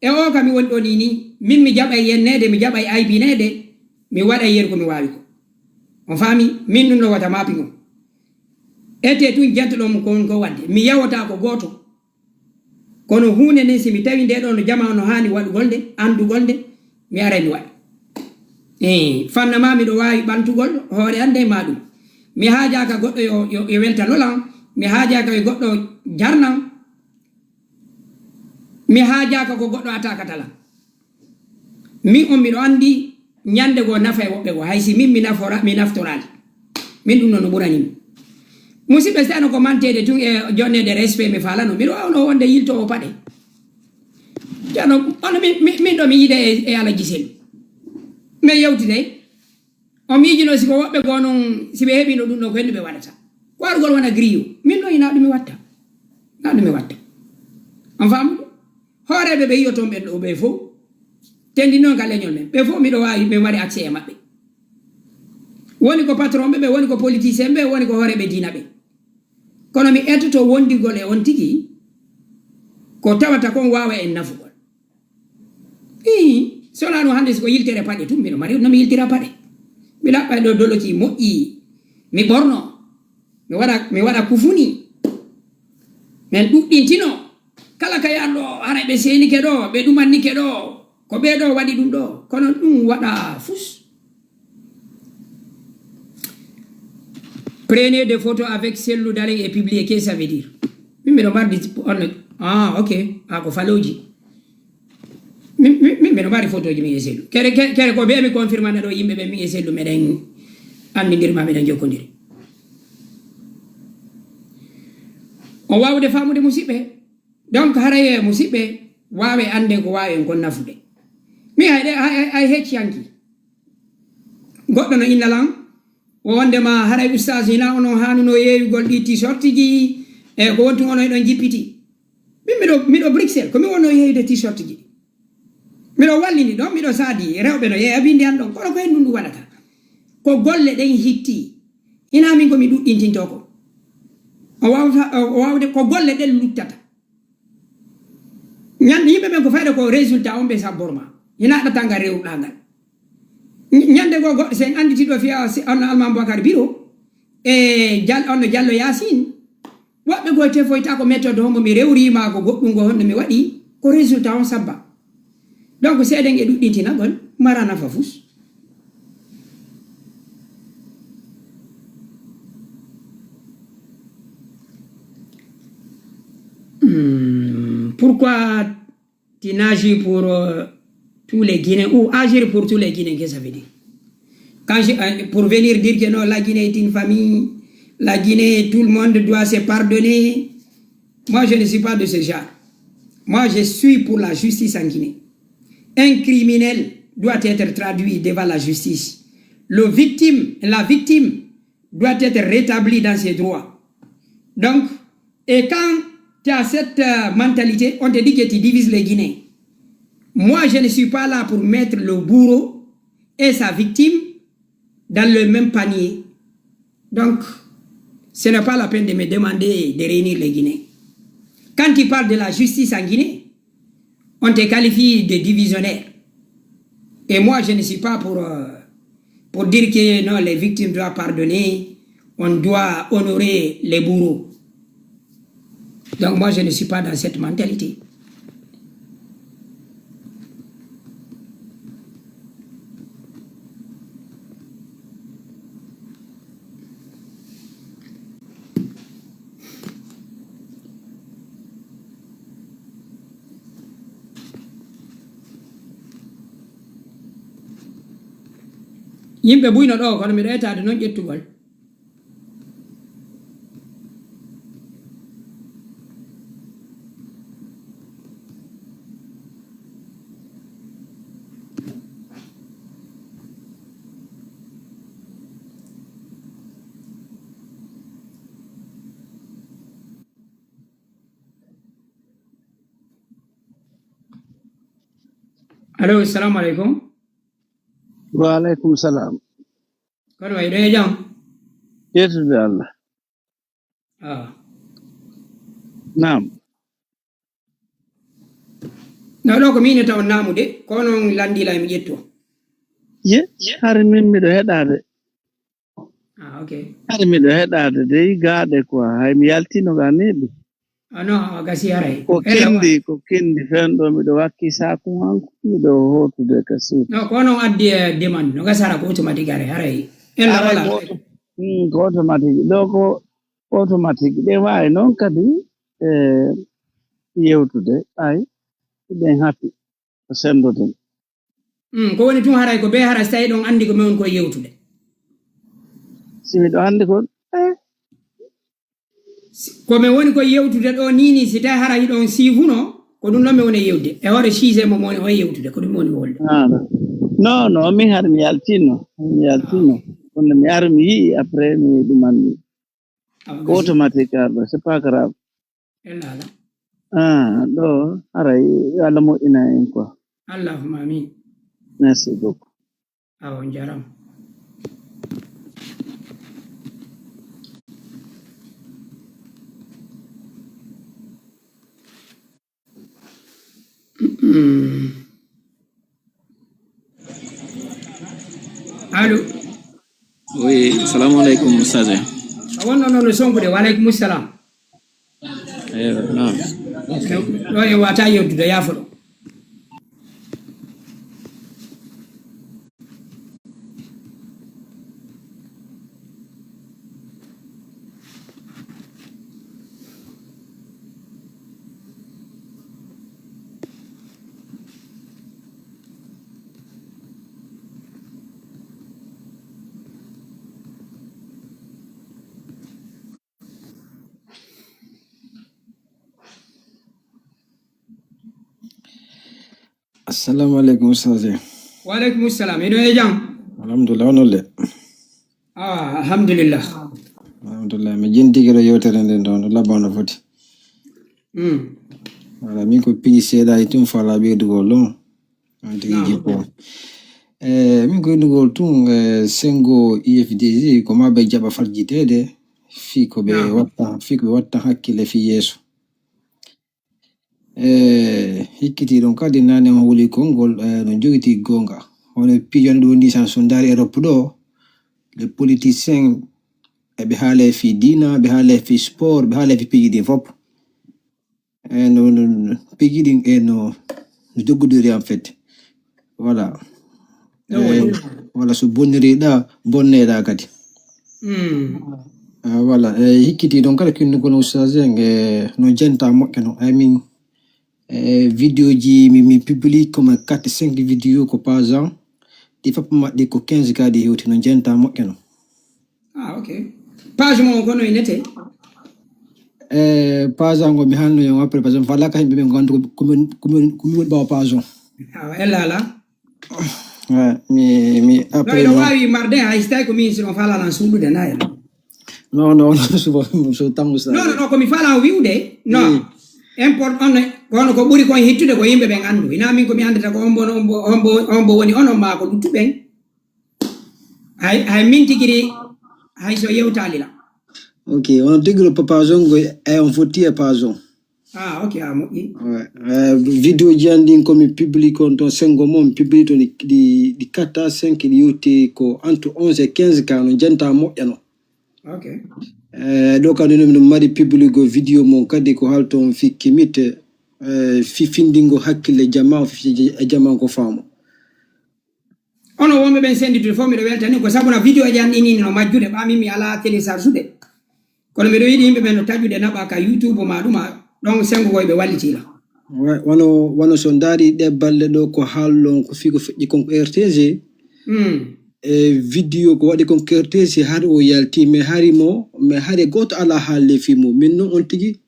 e o ka mi woni ɗo nii nii, min mi jaɓay yenneede, mi jaɓay aybineede, mi waɗay yeru ko mi waawi ko. On faami? Min ɗum ɗo wata mapping on. Ete tun jantuɗon mo ko woni ko waɗde. Mi yawata ko gooto. Kono huunde nden, si mi tawi nde ɗo no jamaa no haani waɗugol nde, anndugol nde, mi aray mi waɗa. Eh, fanna ma miɗo waawi ɓantugol hoore an nde ma ɗum. Mi haajaaka goɗɗo yo, yo, yo weltano lan. Mi haajaaka yo goɗɗo jarnan. Mi haajaaka ko goɗɗo atakata lan. Min on miɗo anndi ñannde goo nafa e woɓɓe goo. Hay si min mi nafora, mi naftoraali. Min ɗum noon no ɓurani mi. Musidɓe, si tawno ko manteede tun e jonneede respect mi faalano, miɗo waawno wonde yiltoowo paɗe. Ceerno, ono min, min, min ɗo mi yiide e, e Alaji Selu. Min yewtide. O miijino si ko woɓɓe goo non, si ɓe heɓino ɗum ɗon, ko hendu ɓe waɗata. Ko arugol wona griyo. Min ɗo ina ɗum mi watta. Na ɗum mi watta. On faamu? Hooreeɓe ɓe yi'oton ɓen ɗo ɓe fof. Tendi noon ka leñol men. Ɓe fof miɗo waawi, ɓe mari accès e maɓɓe. Woni ko patron ɓe, ɓe woni ko politicien ɓe, woni ko hooreeɓe diina ɓe. Kono mi etoto wondigol e on tigi, ko tawata kon waawa en nafugol. Ii, so wonaa ɗum hannde, so ko yiltere paɗe tun, mbiɗo mari, no mi yiltira paɗe. Mi laɓɓa ɗo doloki moƴƴi, mi ɓorno, mi waɗa, mi waɗa kufuni. Men ɗuɗɗintino. Kala ka yaanɗo, haray ɓe seenike ɗo, ɓe ɗumannike ɗo, ko ɓee ɗo waɗi ɗum ɗo. Kono ɗum waɗa fus. Prenez des photos avec Cellou Dalein et publiez, qu'est-ce que ça veut dire? Min mbiɗo mbardi on, ah, ok, ah, ko falooji. Min, min, min mbiɗo mbaɗi photoji min e Cellou. Kere, kere, kere ko ɓe mi confirmana ɗo yimɓe ɓe min e Cellou meɗen anndindiri ma meɗen jokkondiri. O waawde faamude musiɓɓe. Donc, haray e musiɓɓe, waawe annde ko waawi en kon nafude. Mi hay ɗe, hay, hay, hay hecci hanki. Goɗɗo no inna lan, o wondema haray ustaas hina onon haanuno yeeyugol ɗi t-shirt ji, e ko wonti onon eɗon jippiti. Min miɗo, miɗo Bruxelles, ko mi wonno yeeyude t-shirt ji. Miɗo wallini ɗon, miɗo saadi rewɓe no yeeya bindi an ɗon, kono ko hen ɗum ɗum waɗata. Ko golle ɗen hitti. Hina min ko mi ɗuɗɗintinto ko. O wawta, o wawde ko golle ɗen luttata. Ñande yimɓe ɓen ko fayda ko résultat on ɓe sabbor ma. Hina ɗatal ngal rewruɗa ngal. Ñ-, ñande goo goɗɗo sen anditi ɗo fiya si, on Alman Boubacar Biro e Jal-, on Diallo Yacine. Woɓɓe goo tefoyta ko méthode hombo mi rewri ma ko goɗɗum goo honno mi waɗi ko résultat on sabba. Donc seeɗen e ɗuɗɗintinagol mara nafa fus. Hmm, pourquoi tu n'agis pour, euh, tous les Guinéens ou agir pour tous les Guinéens, qu'est-ce que ça veut dire? Quand je, euh, pour venir dire que non, la Guinée est une famille, la Guinée, tout le monde doit se pardonner. Moi, je ne suis pas de ce genre. Moi, je suis pour la justice en Guinée. Un criminel doit être traduit devant la justice. Le victime, la victime doit être rétablie dans ses droits. Donc, et quand tu as cette, euh, mentalité, on te dit que tu divises les Guinéens. Moi, je ne suis pas là pour mettre le bourreau et sa victime dans le même panier. Donc, ce n'est pas la peine de me demander de réunir les Guinéens. Quand tu parles de la justice en Guinée, on te qualifie de divisionnaire. Et moi, je ne suis pas pour, euh, pour dire que non, les victimes doivent pardonner, on doit honorer les bourreaux. Donc moi, je ne suis pas dans cette mentalité. Yimɓe buyno ɗo, kono miɗo etaade noon ƴettugol. Allo, assalamu aleykum. Wa aleykum salam. Kono wayi ɗo e jam? Yeetude Allah. Ah. Naam. No, ɗo ko min e taw naamude, kono on lanndila e mi ƴetto. Ye, hari min miɗo heɗaade. Ah, ok. Hari miɗo heɗaade dey gaaɗe quoi, hay mi yaltino ga neeɓi. Ah, non, a gasi haray. Ko kindi, ko kindi fen ɗo miɗo wakki saku hanko, miɗo hotude ka suudu. Non, ko non addi e demande, no gasi hara ko automatique haray, haray. Ella haray wala. Ko auto-, hmm, ko automatique. Ɗo ko automatique. Ɗe waawi noon kadi, eh, yewtude, ay, ɗen hafi, ko senndoden. Mm, ko woni tun haray ko bee hara si tawi ɗon anndi ko min woni koye yewtude. Si miɗo anndi ko, eh. Si, ko min woni koye yewtude ɗo nii nii, si tawi hara hiɗon siifuno, ko ɗum ɗon min woni e yewtude. E hoore siise mo woni on yewtude, ko ɗum woni wolde. Ah, non, non, min hari mi yaltino, mi yaltino. Kono mi ari mi yi'i, après mi ɗumanmi. Ah, ko automatique arɗo, c'est pas grave. Ella ala. Ah, ɗo, haray, yo Allah moƴƴina en quoi. Allahumma amin. Merci beaucoup. Awa, on jarama. Allo. Oui, salamu aleykum, Ustaz. A wonno noon no sonkude. Wa aleykum salam. Eyo, naam. Ɗo e wata yewtude, yaafo ɗo. Assalamu aleykum, Ustaz. Wa aleykum salam. Hiɗo e jam? Alhamdulillah, onon le? Ah, alhamdulillah. Alhamdulillah. Mi jentike ɗo yewtere nden ɗo, no labba no foti. Mm. Wala, min ko piiji seeɗa e tun fala ɓeydugol ɗum. On tigi Naam. Jippo. Eh, min ko yiɗugol tun, eh, sengo I F D G, ko ma ɓe jaɓa farjiteede, fii ko ɓe Naam. watta, fii ko ɓe watta hakkille fii yeeso. Eh, hikkiti ɗum kadi nane on huli konngol, eh, no jogiti goonga. Hono piijo ɗo ni, sa so ndaari Europe ɗo, les politiciens, eɓe haala e fii diina, eɓe haala e fii sport, eɓe haala e fii piiji ɗin fof. Eh, no, no, no, piiji ɗin, eh, no, no joggodiri en fait. Voilà. No woni. Eh, voilà, so bonniriɗa, bonneɗa kadi. Mm. Ah, voilà. Eh, hikkiti ɗon kala kinnugol Ustaz en, eh, no jenta moƴƴa no. I mean, eh, vidéo ji mi, mi publie comme quatre, cinq vidéo ko par an. Ɗi fof maɗɗi ko quinze kadi hewti no jenta moƴƴa no. Ah, ok. Page mo on kono e nete? Eh, page an ngo mi hanno yon après, parce que fala ka yimɓe ɓe gandu ko min, ko min, ko min woni ɓawa page on. Ah, ella ala. Ouais, mi, mi No, après ino non. Wawi marde, hay so tawi ko min sino falala an suuɗude na ella. Non, non, non, so, so tango sa. Non, non, non, ko mi fala on wi'ude. Non. Mm. Import on, kono ko ɓuri kon hittude ko yimɓe ɓen andu. Ina min ko mi andata ko on bo, on bo, on bo, on bo woni on, on ma ko luttuɓen. Hay, hay min tigiri, hay so yewtali la. Ok, on tigiri page on ngo, eh, on fotti e page on. Ah, ok, a moƴƴi. Ouais. Eh, vidéo ji an ɗin ko mi publie kon ton sengo mon, mi publie ton ɗi, ɗi, ɗi quatre à cinq ɗi yewti ko entre onze et quinze ka no jenta moƴƴa no. Ok. Eh, ɗo kadi no miɗo mari publie go vidéo mon kadi ko halto on fii kimite, eh, fii findingo hakkille jama, fii e jama ko faamo. Ono wonɓe ɓen senditude fof miɗo weltani ko sabu na vidéo ji an ɗin no majjude ɓa min mi ala télécharge ude. Kono miɗo yiɗi yimɓe ɓen no taƴude naɓa ka YouTube ma ɗuma ɗon sengo koye ɓe wallitila. Wa-, wano, wano so ndaari ɗe balle ɗo ko haalɗon ko fii ko feƴƴi kon ko R T G. Mm. E vidéo ko waɗi kon R T G hari o yalti, mais hari mo, mais hari gooto ala haalde fii mo. Min non on tigi,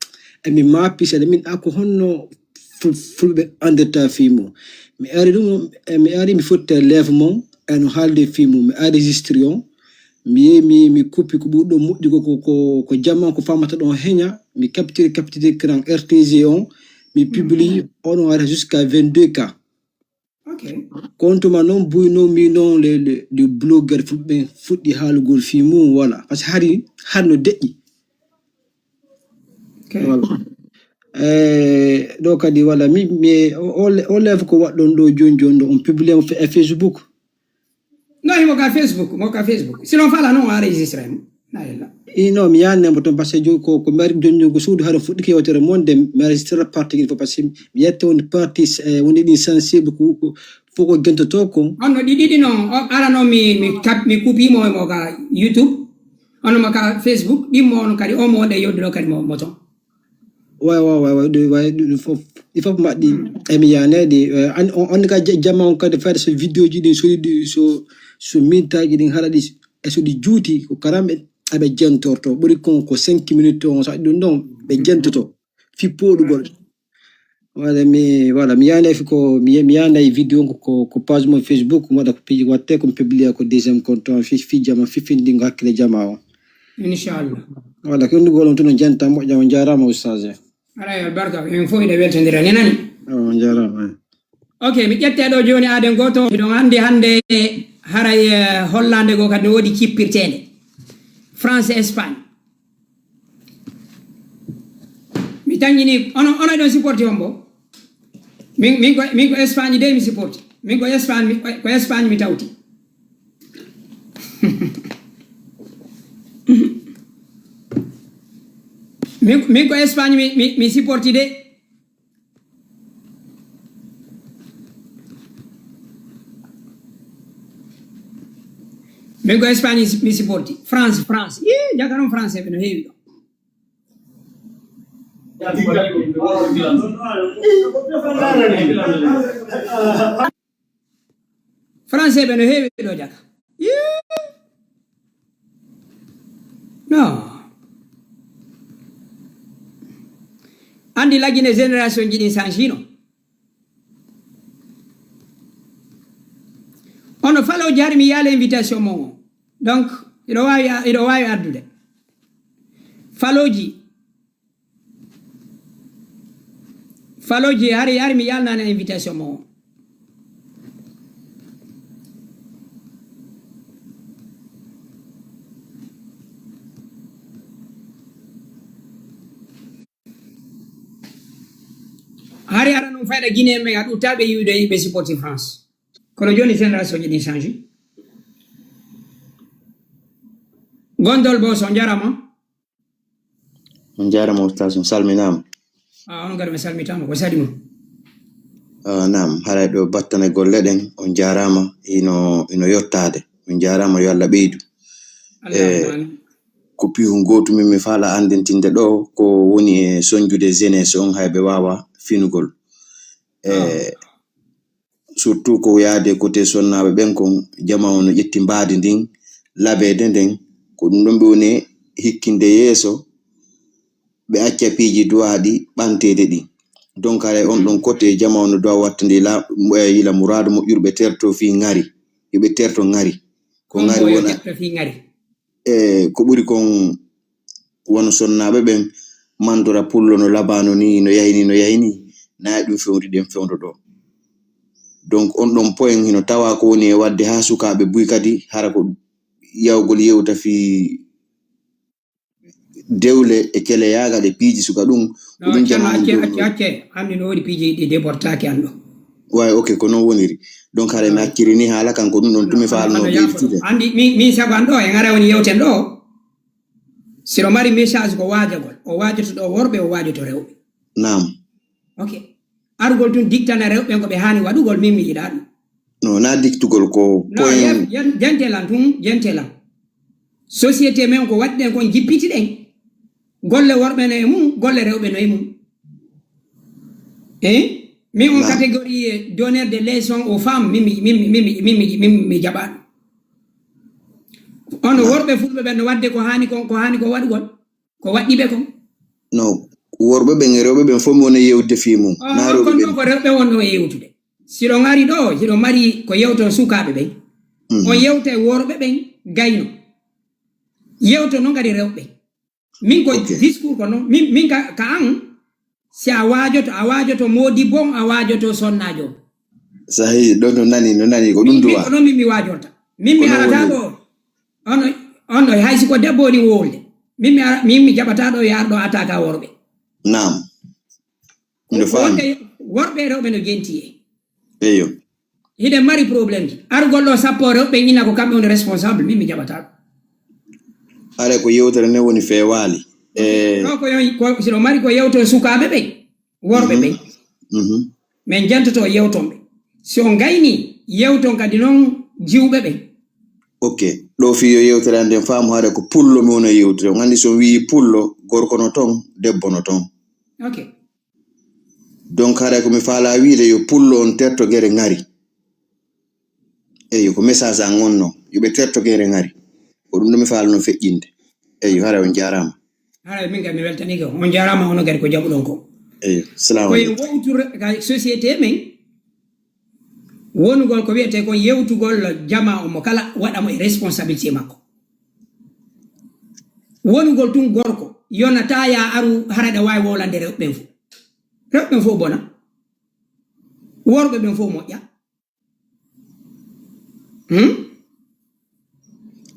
emi maapi seeɗa min a ko honno ful-, fulɓe anndirta fii mo. Mi ari ɗum, e mi ari mi fotti e live mon, e no haalde fii mo. Mi enregistre on, mi yehi mi, mi kuppi ko ɓurɗo moƴƴugo ko, ko, ko jama ko famata ɗon heña, mi capture, capture écran R T G on, mi publie, on o ara jusqu'à vingt-deux K. Ok. Kontuma noon buyno mi noon le, le, le blogueur fulɓe fuɗɗi haalugol fii mum wala. Parce que hari, hari no deƴƴi. Ok. Wala. Eh, ɗo kadi wala mi, mi, o, o, o live ko waɗɗon ɗo jooni jooni ɗo, on publie mo fe-, e Facebook. No, himo ka Facebook, mo ka Facebook. Sinon fala non o enregistre mo. Na ella. Ino mi yaanne mo toon parce que jooni ko, ko mi ari jooni jooni ko suudu hara fuɗɗike yewtere mon de mi enregistre partie ɗi fof parce que mi yetta woni partie, eh, woni ɗin sensible ko, ko fof ko gentoto kon. On no ɗi ɗiɗi non, o, ara non mi, mi kap-, mi kupimo mo ka YouTube. On mo ka Facebook, ɗin mo on kadi o mo wonde yewduɗo kadi mo, mo toon. Way, way, way, way, ɗi, way, ɗi, ɗi fof, ɗi fof maɗɗi. Emi yaane ɗi, eh, an, on, on ka ja-, jama on kadi fayde so vidéo ji ɗin so ɗi, so, so mintaji ɗin haɗa ɗi, e so ɗi juuti, ko karam ɓe, eɓe jentorto. Ɓuri kon ko cinq minutes on, so ɗum ɗon, ɓe jentoto. Fi poɗugol. Wala mi, wala mi yaane fi ko, mi, mi yaane e vidéo ko, ko, ko page mo Facebook, mo waɗa ko piiji watte, ko mi publia ko deuxième compte on, fi, fi jama, fi findingo hakkille jama on. Inchallah. Wala ko yondugol on tun, on janta moƴƴa, on jarama Oustaz. Alay albarka, en fof ina weltondira, ni nani? On jarama. Ok, mi ƴette ɗo jooni aaden gooto. Miɗon anndi hannde haray, eh, hollande goo kadi no woodi cippirteende. France, Espagne. Mi tanjini, ono, ono ɗon supporti hombo? Min, min ko, min ko Espagne de mi supporti. Min ko Espagne, mi, ko Espagne mi tawti. Min, min ko Espagne mi, mi, mi supporti de. Min ko Espagne mi supporti. France, France. Yee, jakaron français ɓe no heewi ɗo. Français ɓe no heewi ɗo jaka. Yee. Non. Andi lagine génération ji ɗin changino. Ono falo jari mi yala invitation mo. Donc, iɗo wawi, iɗo wawi addude. Faloji. Faloji hari, hari mi yalnani invitation mo. Hari ara non fayda Guinée men a ɗuttaɓe yiwde ɓe supporti France. Kono joni génération ji ɗin change. Gondol Boso, jarama. On jarama oustaz, on salminama. Ah, on gari mi salmitama ko sadi mo. Ah, nam, haray ɗo battane golle ɗen, on jarama, ino ino yottade. On jarama, yo Allah ɓeydu. Allahumma amin. Ko pihun gotu min mi fala andintinde ɗo, ko woni e sonjude jeunesse on, hay ɓe wawa finugol. E surtout ko yaade côté sonnaɓe ɓen kon, jama on no ƴetti mbaadi ndin, labede nden, ko ɗum ɗon ɓe woni e hikkinde yeeso, ɓe acca piiji duwaɗi ɓantede ɗin. Donc haray on ɗon côté jama on no duwa wattande la, e yila muradu moƴƴuru ɓe terto fi ngari, yo ɓe terto ngari. Ko ngari wona Fi ngari. E ko ɓuri kon, wono sonnaɓe ɓen mandora pullo no labano ni, no yahini, no yahini, nayi ɗum fewndi ɗen fewndo ɗo. Donc on ɗon point hino tawa ko woni e wadde ha sukaɓe buy kadi hara ko yawgol yewta fi dewle e celeyagal e piiji suka ɗum, ko No, ɗum ceerno, jama on acce, ɗon acce, acce. Hannde no woodi piiji ɗi debortaki an ɗo. Way, ok, ko non woniri. Donc haray mi acciri ni haala kan, ko ɗum ɗon tumi faalno ɓeydutude. Andi, min, min sago an ɗo, en ara woni yewten ɗo. Siro mari message ko waajagol. O waajoto ɗo worɓe, o waajoto rewɓe. Naam. Ok. Arugol tun diktana rewɓe ko ɓe haani waɗugol, min mi yiɗa ɗum. No, na diktugol ko No, point. yen, yen, jentelan tun, jentelan. Société men ko waɗi ɗen kon jippiti ɗen. Golle worɓe no e mum, golle rewɓe no e mum. Eh? Min on Naam. Catégorie donneur de leçon aux femmes, min mi, min mi, min mi, min mi, min mi jaɓa ɗum. On worɓe fulɓe ɓen no waɗde ko haani kon, ko haani ko waɗugol. Ko waɗɗi ɓe kon. No, worɓe ɓen e rewɓe ɓen fof mi wona yewtude fii mum. Ah, Na rewɓe kon ɓen. Ɗo ko rewɓe wonno e yewtude. Si ɗo ngari ɗo, hiɗo mari ko yewton sukaaɓe ɓen. Mhm. On yewta e worɓe ɓen gayno. Yewto no ngari rewɓe. Min ko Ok. Discours ko non. Min, min ka, ka an, si a waajoto, a waajoto moodi bon, a waajoto sonnaajo. Sahi, ɗo no nani, no nani, ko ɗum Min, min duwa. Ko non min mi waajoto. Min mi Ko non arata woni. Ɗo, on, on ɗo hay si ko debbo woni wolde. Min mi ara, min mi jaɓata ɗo yaar ɗo attaque worɓe. Naam. Nde faami. Worɓe, worɓe e rewɓe no jenti e. Eyo. Hiɗen mari problème ji. Argol ɗo sappo rewɓe ina ko kamɓe woni responsable, min mi jaɓata ɗum. Haray ko yewtere nde woni feewaali. E, Ɗo ko yon, ko, si ɗo mari ko yewto sukaaɓe ɓen, worɓe ɓen. Mhm. Min jantoto yewton ɓe. Si on gayni, yewton kadi non jiwɓe ɓen. Ok. Ɗo fii yo yewtere an nden faamu haray ko pullo mi wona yewtude. On anndi so on wiyi pullo, gorko no ton, debbo no ton. Ok. Donc haray ko mi faala wiide yo pullo on terto gere ngari. Eyo, ko message an on non. Yo ɓe terto gere ngari. Ko ɗum ɗo mi faalno feƴƴinde. Eyo, haray on jaaraama. Haray min kam mi weltaniike on. On jaaraama, onon kadi ko jaɓuɗon ko. Eyo, salamu Ko en aleykum. Wowtur ka société men, wonugol ko wiyetee kon yewtugol jama o mo kala waɗa mo e responsabilité makko. Wonugol tun gorko, yonata ya aru hara ɗa waawi wowlande rewɓe ɓen fof. Rewɓe ɓen fof bona. Worɓe ɓen fof moƴƴa. Hmm?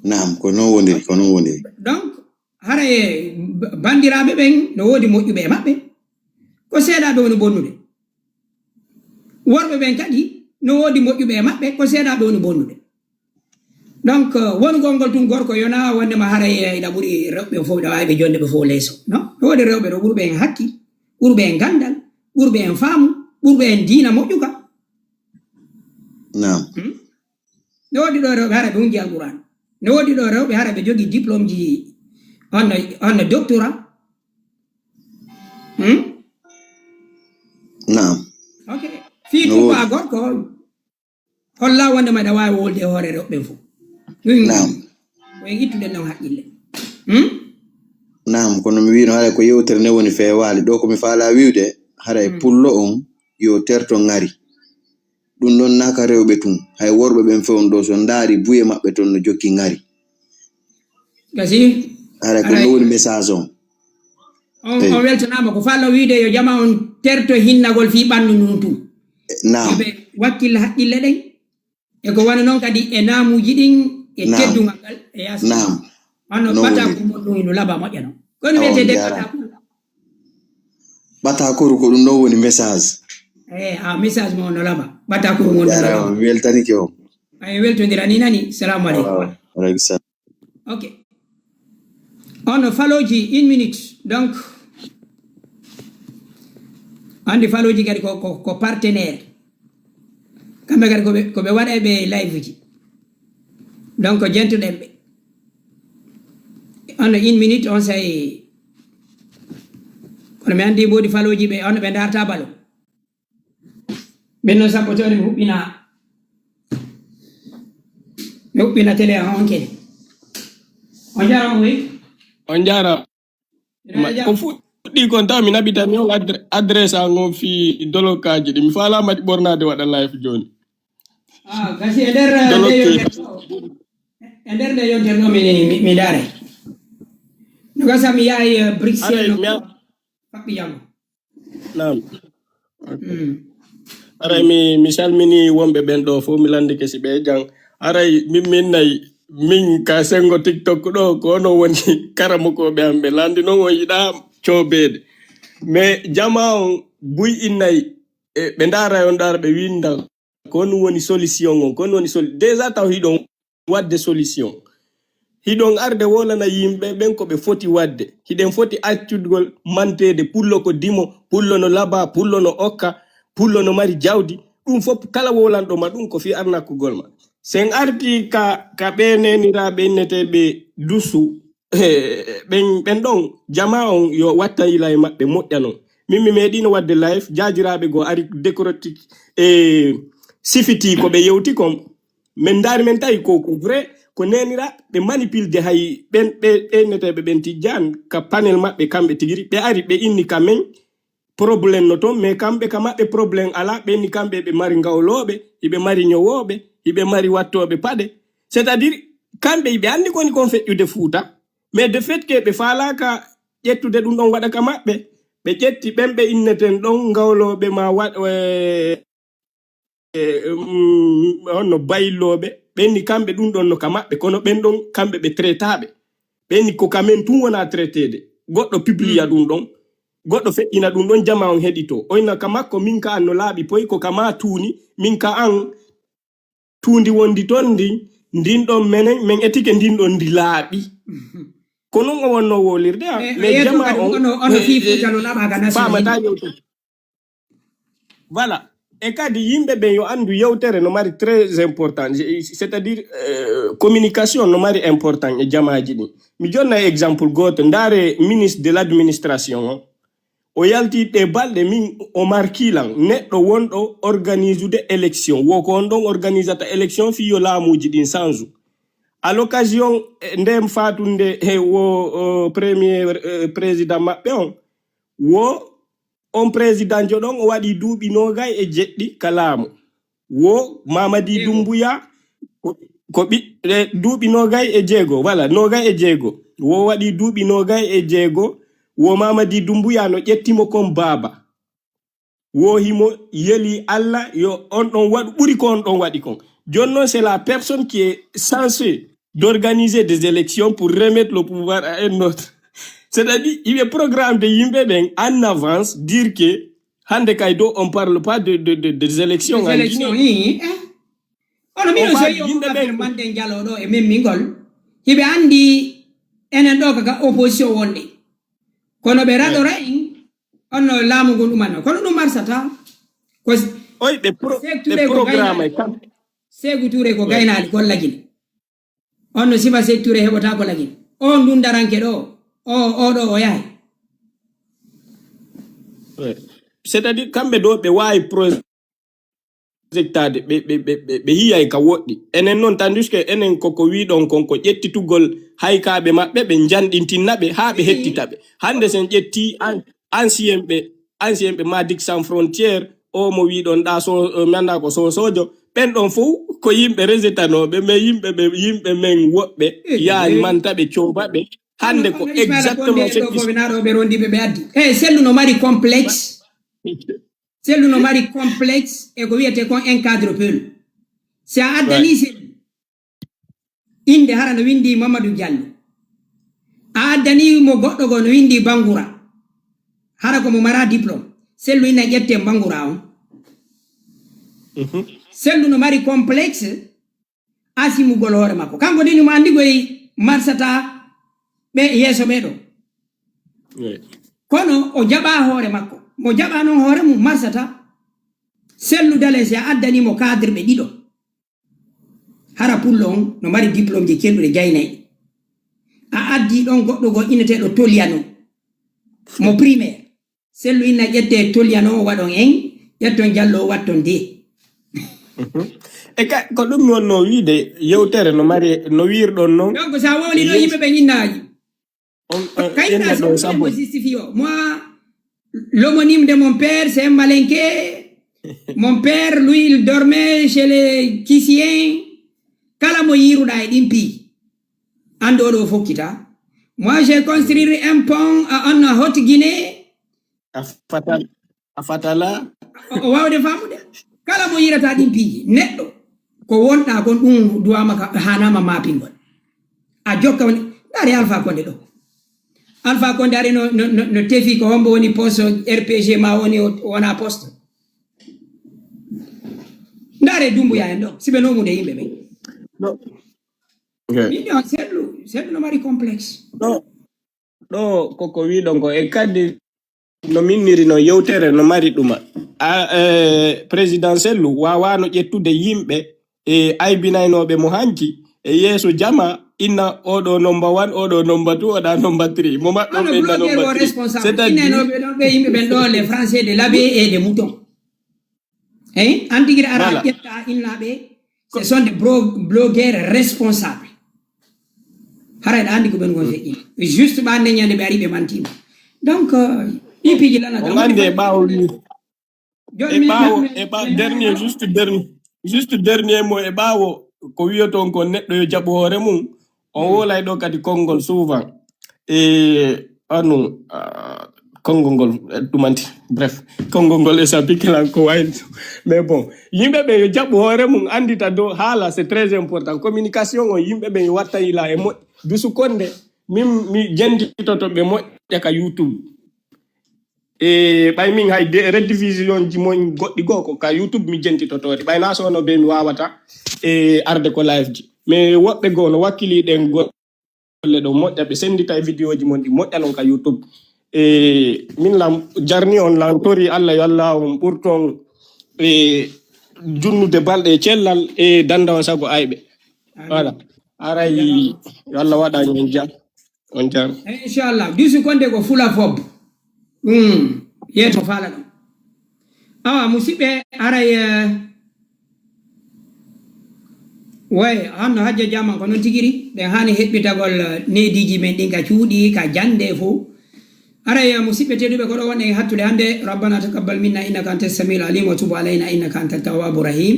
Naam, ko non woniri, ko non woniri. Donc, hara e ba-, banndiraaɓe ɓen no woodi moƴƴuɓe e maɓɓe. Ko seeɗaaɓe woni bonnude. Worɓe ɓen kadi no woodi moƴƴuɓe e maɓɓe, ko seeɗaaɓe woni bonnude. Donc, euh, wonugol ngol tun gorko yona wonde ma haray, eh, ina ɓuri rewɓe fof, ina waawi ɓe jonde ɓe fof leeso. Non, no woodi rewɓe ɗo ɓurɓe en hakki, ɓurɓe en gandal, ɓurɓe en faamu, ɓurɓe en diina moƴƴuka. Naam. Hmm? No woodi ɗo rewɓe hara ɓe hunji Alquran. No woodi ɗo rewɓe hara ɓe jogi diplôme ji, on no, on no doctorat. Hmm? Naam. Ok. Fii No tun ko woodi. A gorko, holla wonde ma ɗa waawi wolde e hoore rewɓe fof. Ɗum Naam. Ko en ittude ɗon haqqille. Hmm? Naam, kono mi wiino haray ko yewtere nde woni feewaali. Ɗo ko mi faalaa wiwde, haray Hmm. pullo on yo terto ŋari. Ɗum ɗon naaka rewɓe tun. Hay worɓe ɓen fewndo ɗo, so ndaari buye maɓɓe ton no jokki ŋari. Gasi, Haray ko haray ɗum woni message on. on, Eyi. On weltanaama. Ko faallo wiide yo jama on terto hinnagol fii ɓannu ndun tun. Yo Naam. ɓe wakkil haqqille ɗen. E ko wano non kadi e naamuuji ɗin, e Naam. teddungal ngal, e yaasi. Naam. Hono No woni. Ɓatakuru mon ɗum ino laba moƴƴa non. Ko no On wiyetee de jaaraama. Ɓatakuru? Ɓatakuru ko ɗum ɗon woni message. Eh, a message mo no laba. Ɓatakuru mon no Jaaraama, laba. Mi weltanike on. Ay weltondira ni nani. Salamu aleykum. Wa aleykum salam. Ok. On falooji, une minute. Donc, andi falooji kadi ko, ko, ko partenaire. Kamɓe kadi ko ɓe, ko ɓe waɗa e ɓe live ji. Donc, jentuɗen ɓe. On une minute, on say, kono mi andi mboodi falooji ɓe, on ɓe darta balo. Ɓen non sappo tewde mi huɓɓina, mi huɓɓina télé an on kadi. On jarama wi? On jaara. Ina Ma- jam. Ko fuɗɗi kon taw mi naɓitani on adre- adresse an on fii dolokaji ɗi. Mi faalaa mati ɓornaade waɗa live jooni. Ah, gasi e nder, eh, nde Dolokke. yontere ɗo. E nder nde yontere ɗo mi, mi, mi daare. No gasa mi yahay, eh, Bruxelles Aray, no mi a- faɓɓi janngo. Naam. Mm. Aray mi, mi salmini wonɓe ɓen ɗo fof, mi landike si ɓe jam. Aray min, min nayi, min ka sengo TikTok ɗo, ko onon woni karamokooɓe am ɓe landi non on yiɗa coobeede. Mais jama on buy innay, e, ɓe ndaara on ndaara ɓe winda, ko on woni solution on, ko on woni solu-, déjà taw hiɗon wadde solution. Hiɗon arde wolana yimɓe ɓen ko ɓe foti wadde. Hiɗen foti accugol manteede pullo ko dimo, pullo no laba, pullo no okka, pullo no mari jawdi. Ɗum fof kala wolanɗo ma ɗum ko fii arnakugol ma. Sen arti ka, ka ɓe neeniraaɓe inneteeɓe dusu, eh, ɓen, ɓen ɗon jama on yo watta yila e maɓɓe moƴƴa non. Min mi meeɗino wadde live, jaajiraaɓe goo ari décortique e sifiti ko ɓe yewti kon. Min ndaari min tawi ko, ko vrai, ko neenira ɓe manipulde hay ɓen, ɓe, ɓe inneteeɓe ɓen Tijjaan ka panel maɓɓe kamɓe tigiri. Ɓe ari ɓe inni ka men problème no ton, mais kamɓe ka maɓɓe problème alaa. Ɓe inni kamɓe ɓe mari ngawlooɓe, hiɓe mari ñowooɓe, hiɓe mari wattooɓe paɗe. C'est-à-dire, kamɓe hiɓe anndi koni kon feƴƴude Fuuta, mais de fait que ɓe faalaaka ƴettude ɗum ɗon waɗa ka maɓɓe. Ɓe ƴetti ɓen ɓe inneten ɗon ngawlooɓe ma waɗ-, eh, eh, mm, honno baylooɓe, ɓen ni kamɓe ɗum ɗon no ka maɓɓe, kono ɓen ɗon kamɓe ɓe traitaaɓe. Ɓen ni ko ka men tun wona traiteede. Goɗɗo publia ɗum ɗon, goɗɗo feƴƴina ɗum ɗon, jama on heɗito. Oyna ka makko, min ka an no laaɓi poy, ko ka ma tuuni, min ka an tuundi wondi ton ndin, ndin ɗon menen, men etike ndin ɗon ndi laaɓi. Ko non o wonno wolirde, ah, Eh, mais yeeso jama kadi on, kono ono fii eh, Fuuta no laaɓa ka nation faamata yimɓe. Yewtere. Voilà. E kadi yimɓe ɓen yo anndu yewtere no mari très important, c'est-à-dire, euh, communication no mari important e jamaaji ɗin. Mi jonna exemple gooto, ndaare ministre de l'administration on. O yalti ɗe balɗe min o markilan neɗɗo wonɗo organisude élection. Wo ko on ɗon organisata élection fii yo laamuuji ɗin sanju. À l'occasion, eh, nden faatunde he wo, o, premier, eh, président maɓɓe on, wo on président jo ɗon o waɗi duuɓi noogay e jeɗɗi ka laamu. Wo Mamadi Dumbuya ko, ko ɓiɓɓe duuɓi noogay e jeego, voilà, noogay e jeego. Wo waɗi duuɓi noogay e jeego. Wo Mamadi Dumbuya no ƴettimo kon baaba. Wo himo yeli Allah yo on ɗon waɗu ɓuri ko on ɗon waɗi kon. Jooni non, c'est la personne qui est censée d'organiser des élections pour remettre le pouvoir à un autre. C'est-à-dire, il y a programme de yimɓe ɓen en avance, dire que hande kay do on parle pas de, de, de, des élections en Guinée. Kono min o so yo manden jalo ɗo e memmingol, hiɓe anndi enen ɗo kaka opposition wonde. Kono ɓe raɗora en, onno laamu ngun ɗumanno. Kono ɗum marsata. Ko oy ɓe pro- ɓe programme kam. Segu Touré ko gaynaali kon lagine. On no sifa Seek Touré heɓotaako lagine. On ndun daranke ɗo, o o ɗo o yahay. C'est-à-dire kamɓe ɗo ɓe waawi projectade ɓe ɓe ɓe ɓe yiyay ka woɗɗi. Enen noon tandis que enen koko wiɗon kon ko ƴettitugol haykaaɓe maɓɓe ɓe njanɗintinna ɓe haa ɓe hettita ɓe. Hannde sen ƴetti an ancien ɓe ancien ɓe Madik Sans Frontière o mo wiɗon ɗa so mi annda ko sosojo ɓen ɗon fof ko yimɓe resetanooɓe mais yimɓe ɓe yimɓe men woɓɓe yaani manta ɓe cooba ɓe hannde ko exactement ce qui fof naɗo ɓe rondiɓe ɓe addi e sellu no mari complexe sellu no mari complexe e ko wiyete kon encadre peul si a addani sellu innde hara no winndi Mamadou Diallo a addani mo goɗɗo goo no winndi Bangoura hara ko mo mara diplôme sellu inna ƴette Bangoura on sellu no mari complexe asimugol hoore makko kanko deni mo anndi goy marsata ɓe yeeso ɓe ɗo kono o jaɓa hoore makko mo jaɓa noon hoore mum marsata sellu dalen si a addani mo cadre ɓe ɗiɗo hara pullo on no mari diplôme ji celluɗe jaynayɗe a addi ɗon goɗɗo goo inneteeɗo Toliano mo primaire sellu inna ƴette Toliano o waɗon en ƴetton jallo o watton de e ka ko ɗum mi wonno wiide yewtere no mari no wirɗon noon donc sa wowli ɗo yimɓe ɓe innaji kayitaɗo sabbo justifio moi l'homonyme de mon père c'est un malinqué mon père lui il dormait chez les Kissiens kala mo yiruɗa e ɗin piiji andu oɗo fokkita moi j'ai construire un pont en Haute Guinée a fatal a fatala o wawde famude kala mo yirata ɗin piiji neɗɗo ko wonɗa kon ɗum duwama ka hanama mapingol a jokka woni ndaari Alpha Condé ɗo Alpha Condé ari no, no, no, no tefi ko hombo woni poste R P G ma woni wona poste ndaare dumbuya en ɗo siɓe nomude yimɓe ɓen min on sellu sellu no mari complexe ɗo ɗo koko wiɗon ko e kadi no minniri no yewtere no mari ɗuma a e, président sellu wawano ƴettude yimɓe e aybinaynooɓe mo hanki e yeeso jama inna oɗo nomba one oɗo nomba two oɗa nomba three mo maɓɓe on ɓe inna nomba three c'est à dire ɓe yimɓe ɓen ɗo les français de l'abbé et de mouton eyi an tigi ara ƴetta innaɓe ce sont des blogueurs responsables haray ɗa andi ko ɓen gon feƴƴi juste ɓa ndeñande ɓe ari ɓe mantima donc ɗi piiji lanata ande ɓawo e ɓawo e ɓawo dernier juste dernier juste dernier mo e ɓawo ko wiyoton ko neɗɗo yo jaɓu hoore mum on wolay ɗo kadi konngol souvent e anu konngol ngol ɗumanti bref konngol ngol e sabikilan ko wayno mais bon yimɓe ɓe yo jaɓu hoore mum andita dow haala c'est très important communication on yimɓe ɓe yo watta yila e moƴƴi dusu konde min mi jenditoto ɓe moƴƴa ka youtube e ɓay min hay rediffusion ji mon goɗɗi goo ko ka youtube mi jentitotoɗi ɓay na sowno be mi wawata e arde ko live ji mais woɓɓe goo no wakkili ɗen golle ɗo moƴƴa ɓe sendita e vidéo ji mon ɗi moƴƴa non ka youtube e min lam jarni on lam tori allah yo allah on ɓurton e junnude balɗe e cellal e danda on sago ayɓe voilà aray yo allah waɗani en jam on jam inchallah dusu konde ko fula fob ɗum yeeto fala ɗum awa musidɓe aray way hanno hajja jaman ko noon tigiri ɗen hani heɓɓitagol neediji men ɗin ka cuuɗi ka jande fof aray musidɓe tedduɓe ko ɗo wonɗen e hattude hannde rabbana taqabbal minna innaka anta samiul alim wa tub alayna innaka anta tawwabu rahim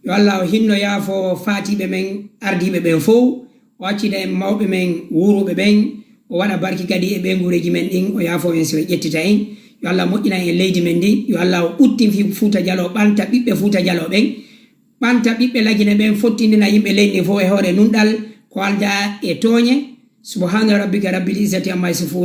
yo allah o hinno yaafo faatiɓe men ardiɓe ɓen fof o accida en mawɓe men wuuruɓe ɓen o waɗa barki kadi e ɓeynguureeji men ɗin o yaafo en si o ƴettita en yo allah moƴƴina en leydi men ndi yo allah o ɓuttin fi fuuta jalo ɓanta ɓiɓɓe fuuta jalo ɓen ɓanta ɓiɓɓe lagine ɓen fottindina yimɓe leydi ndi fof e hoore nunɗal ko alda e tooñe subhana rabbika rabbil izzati amma yasifun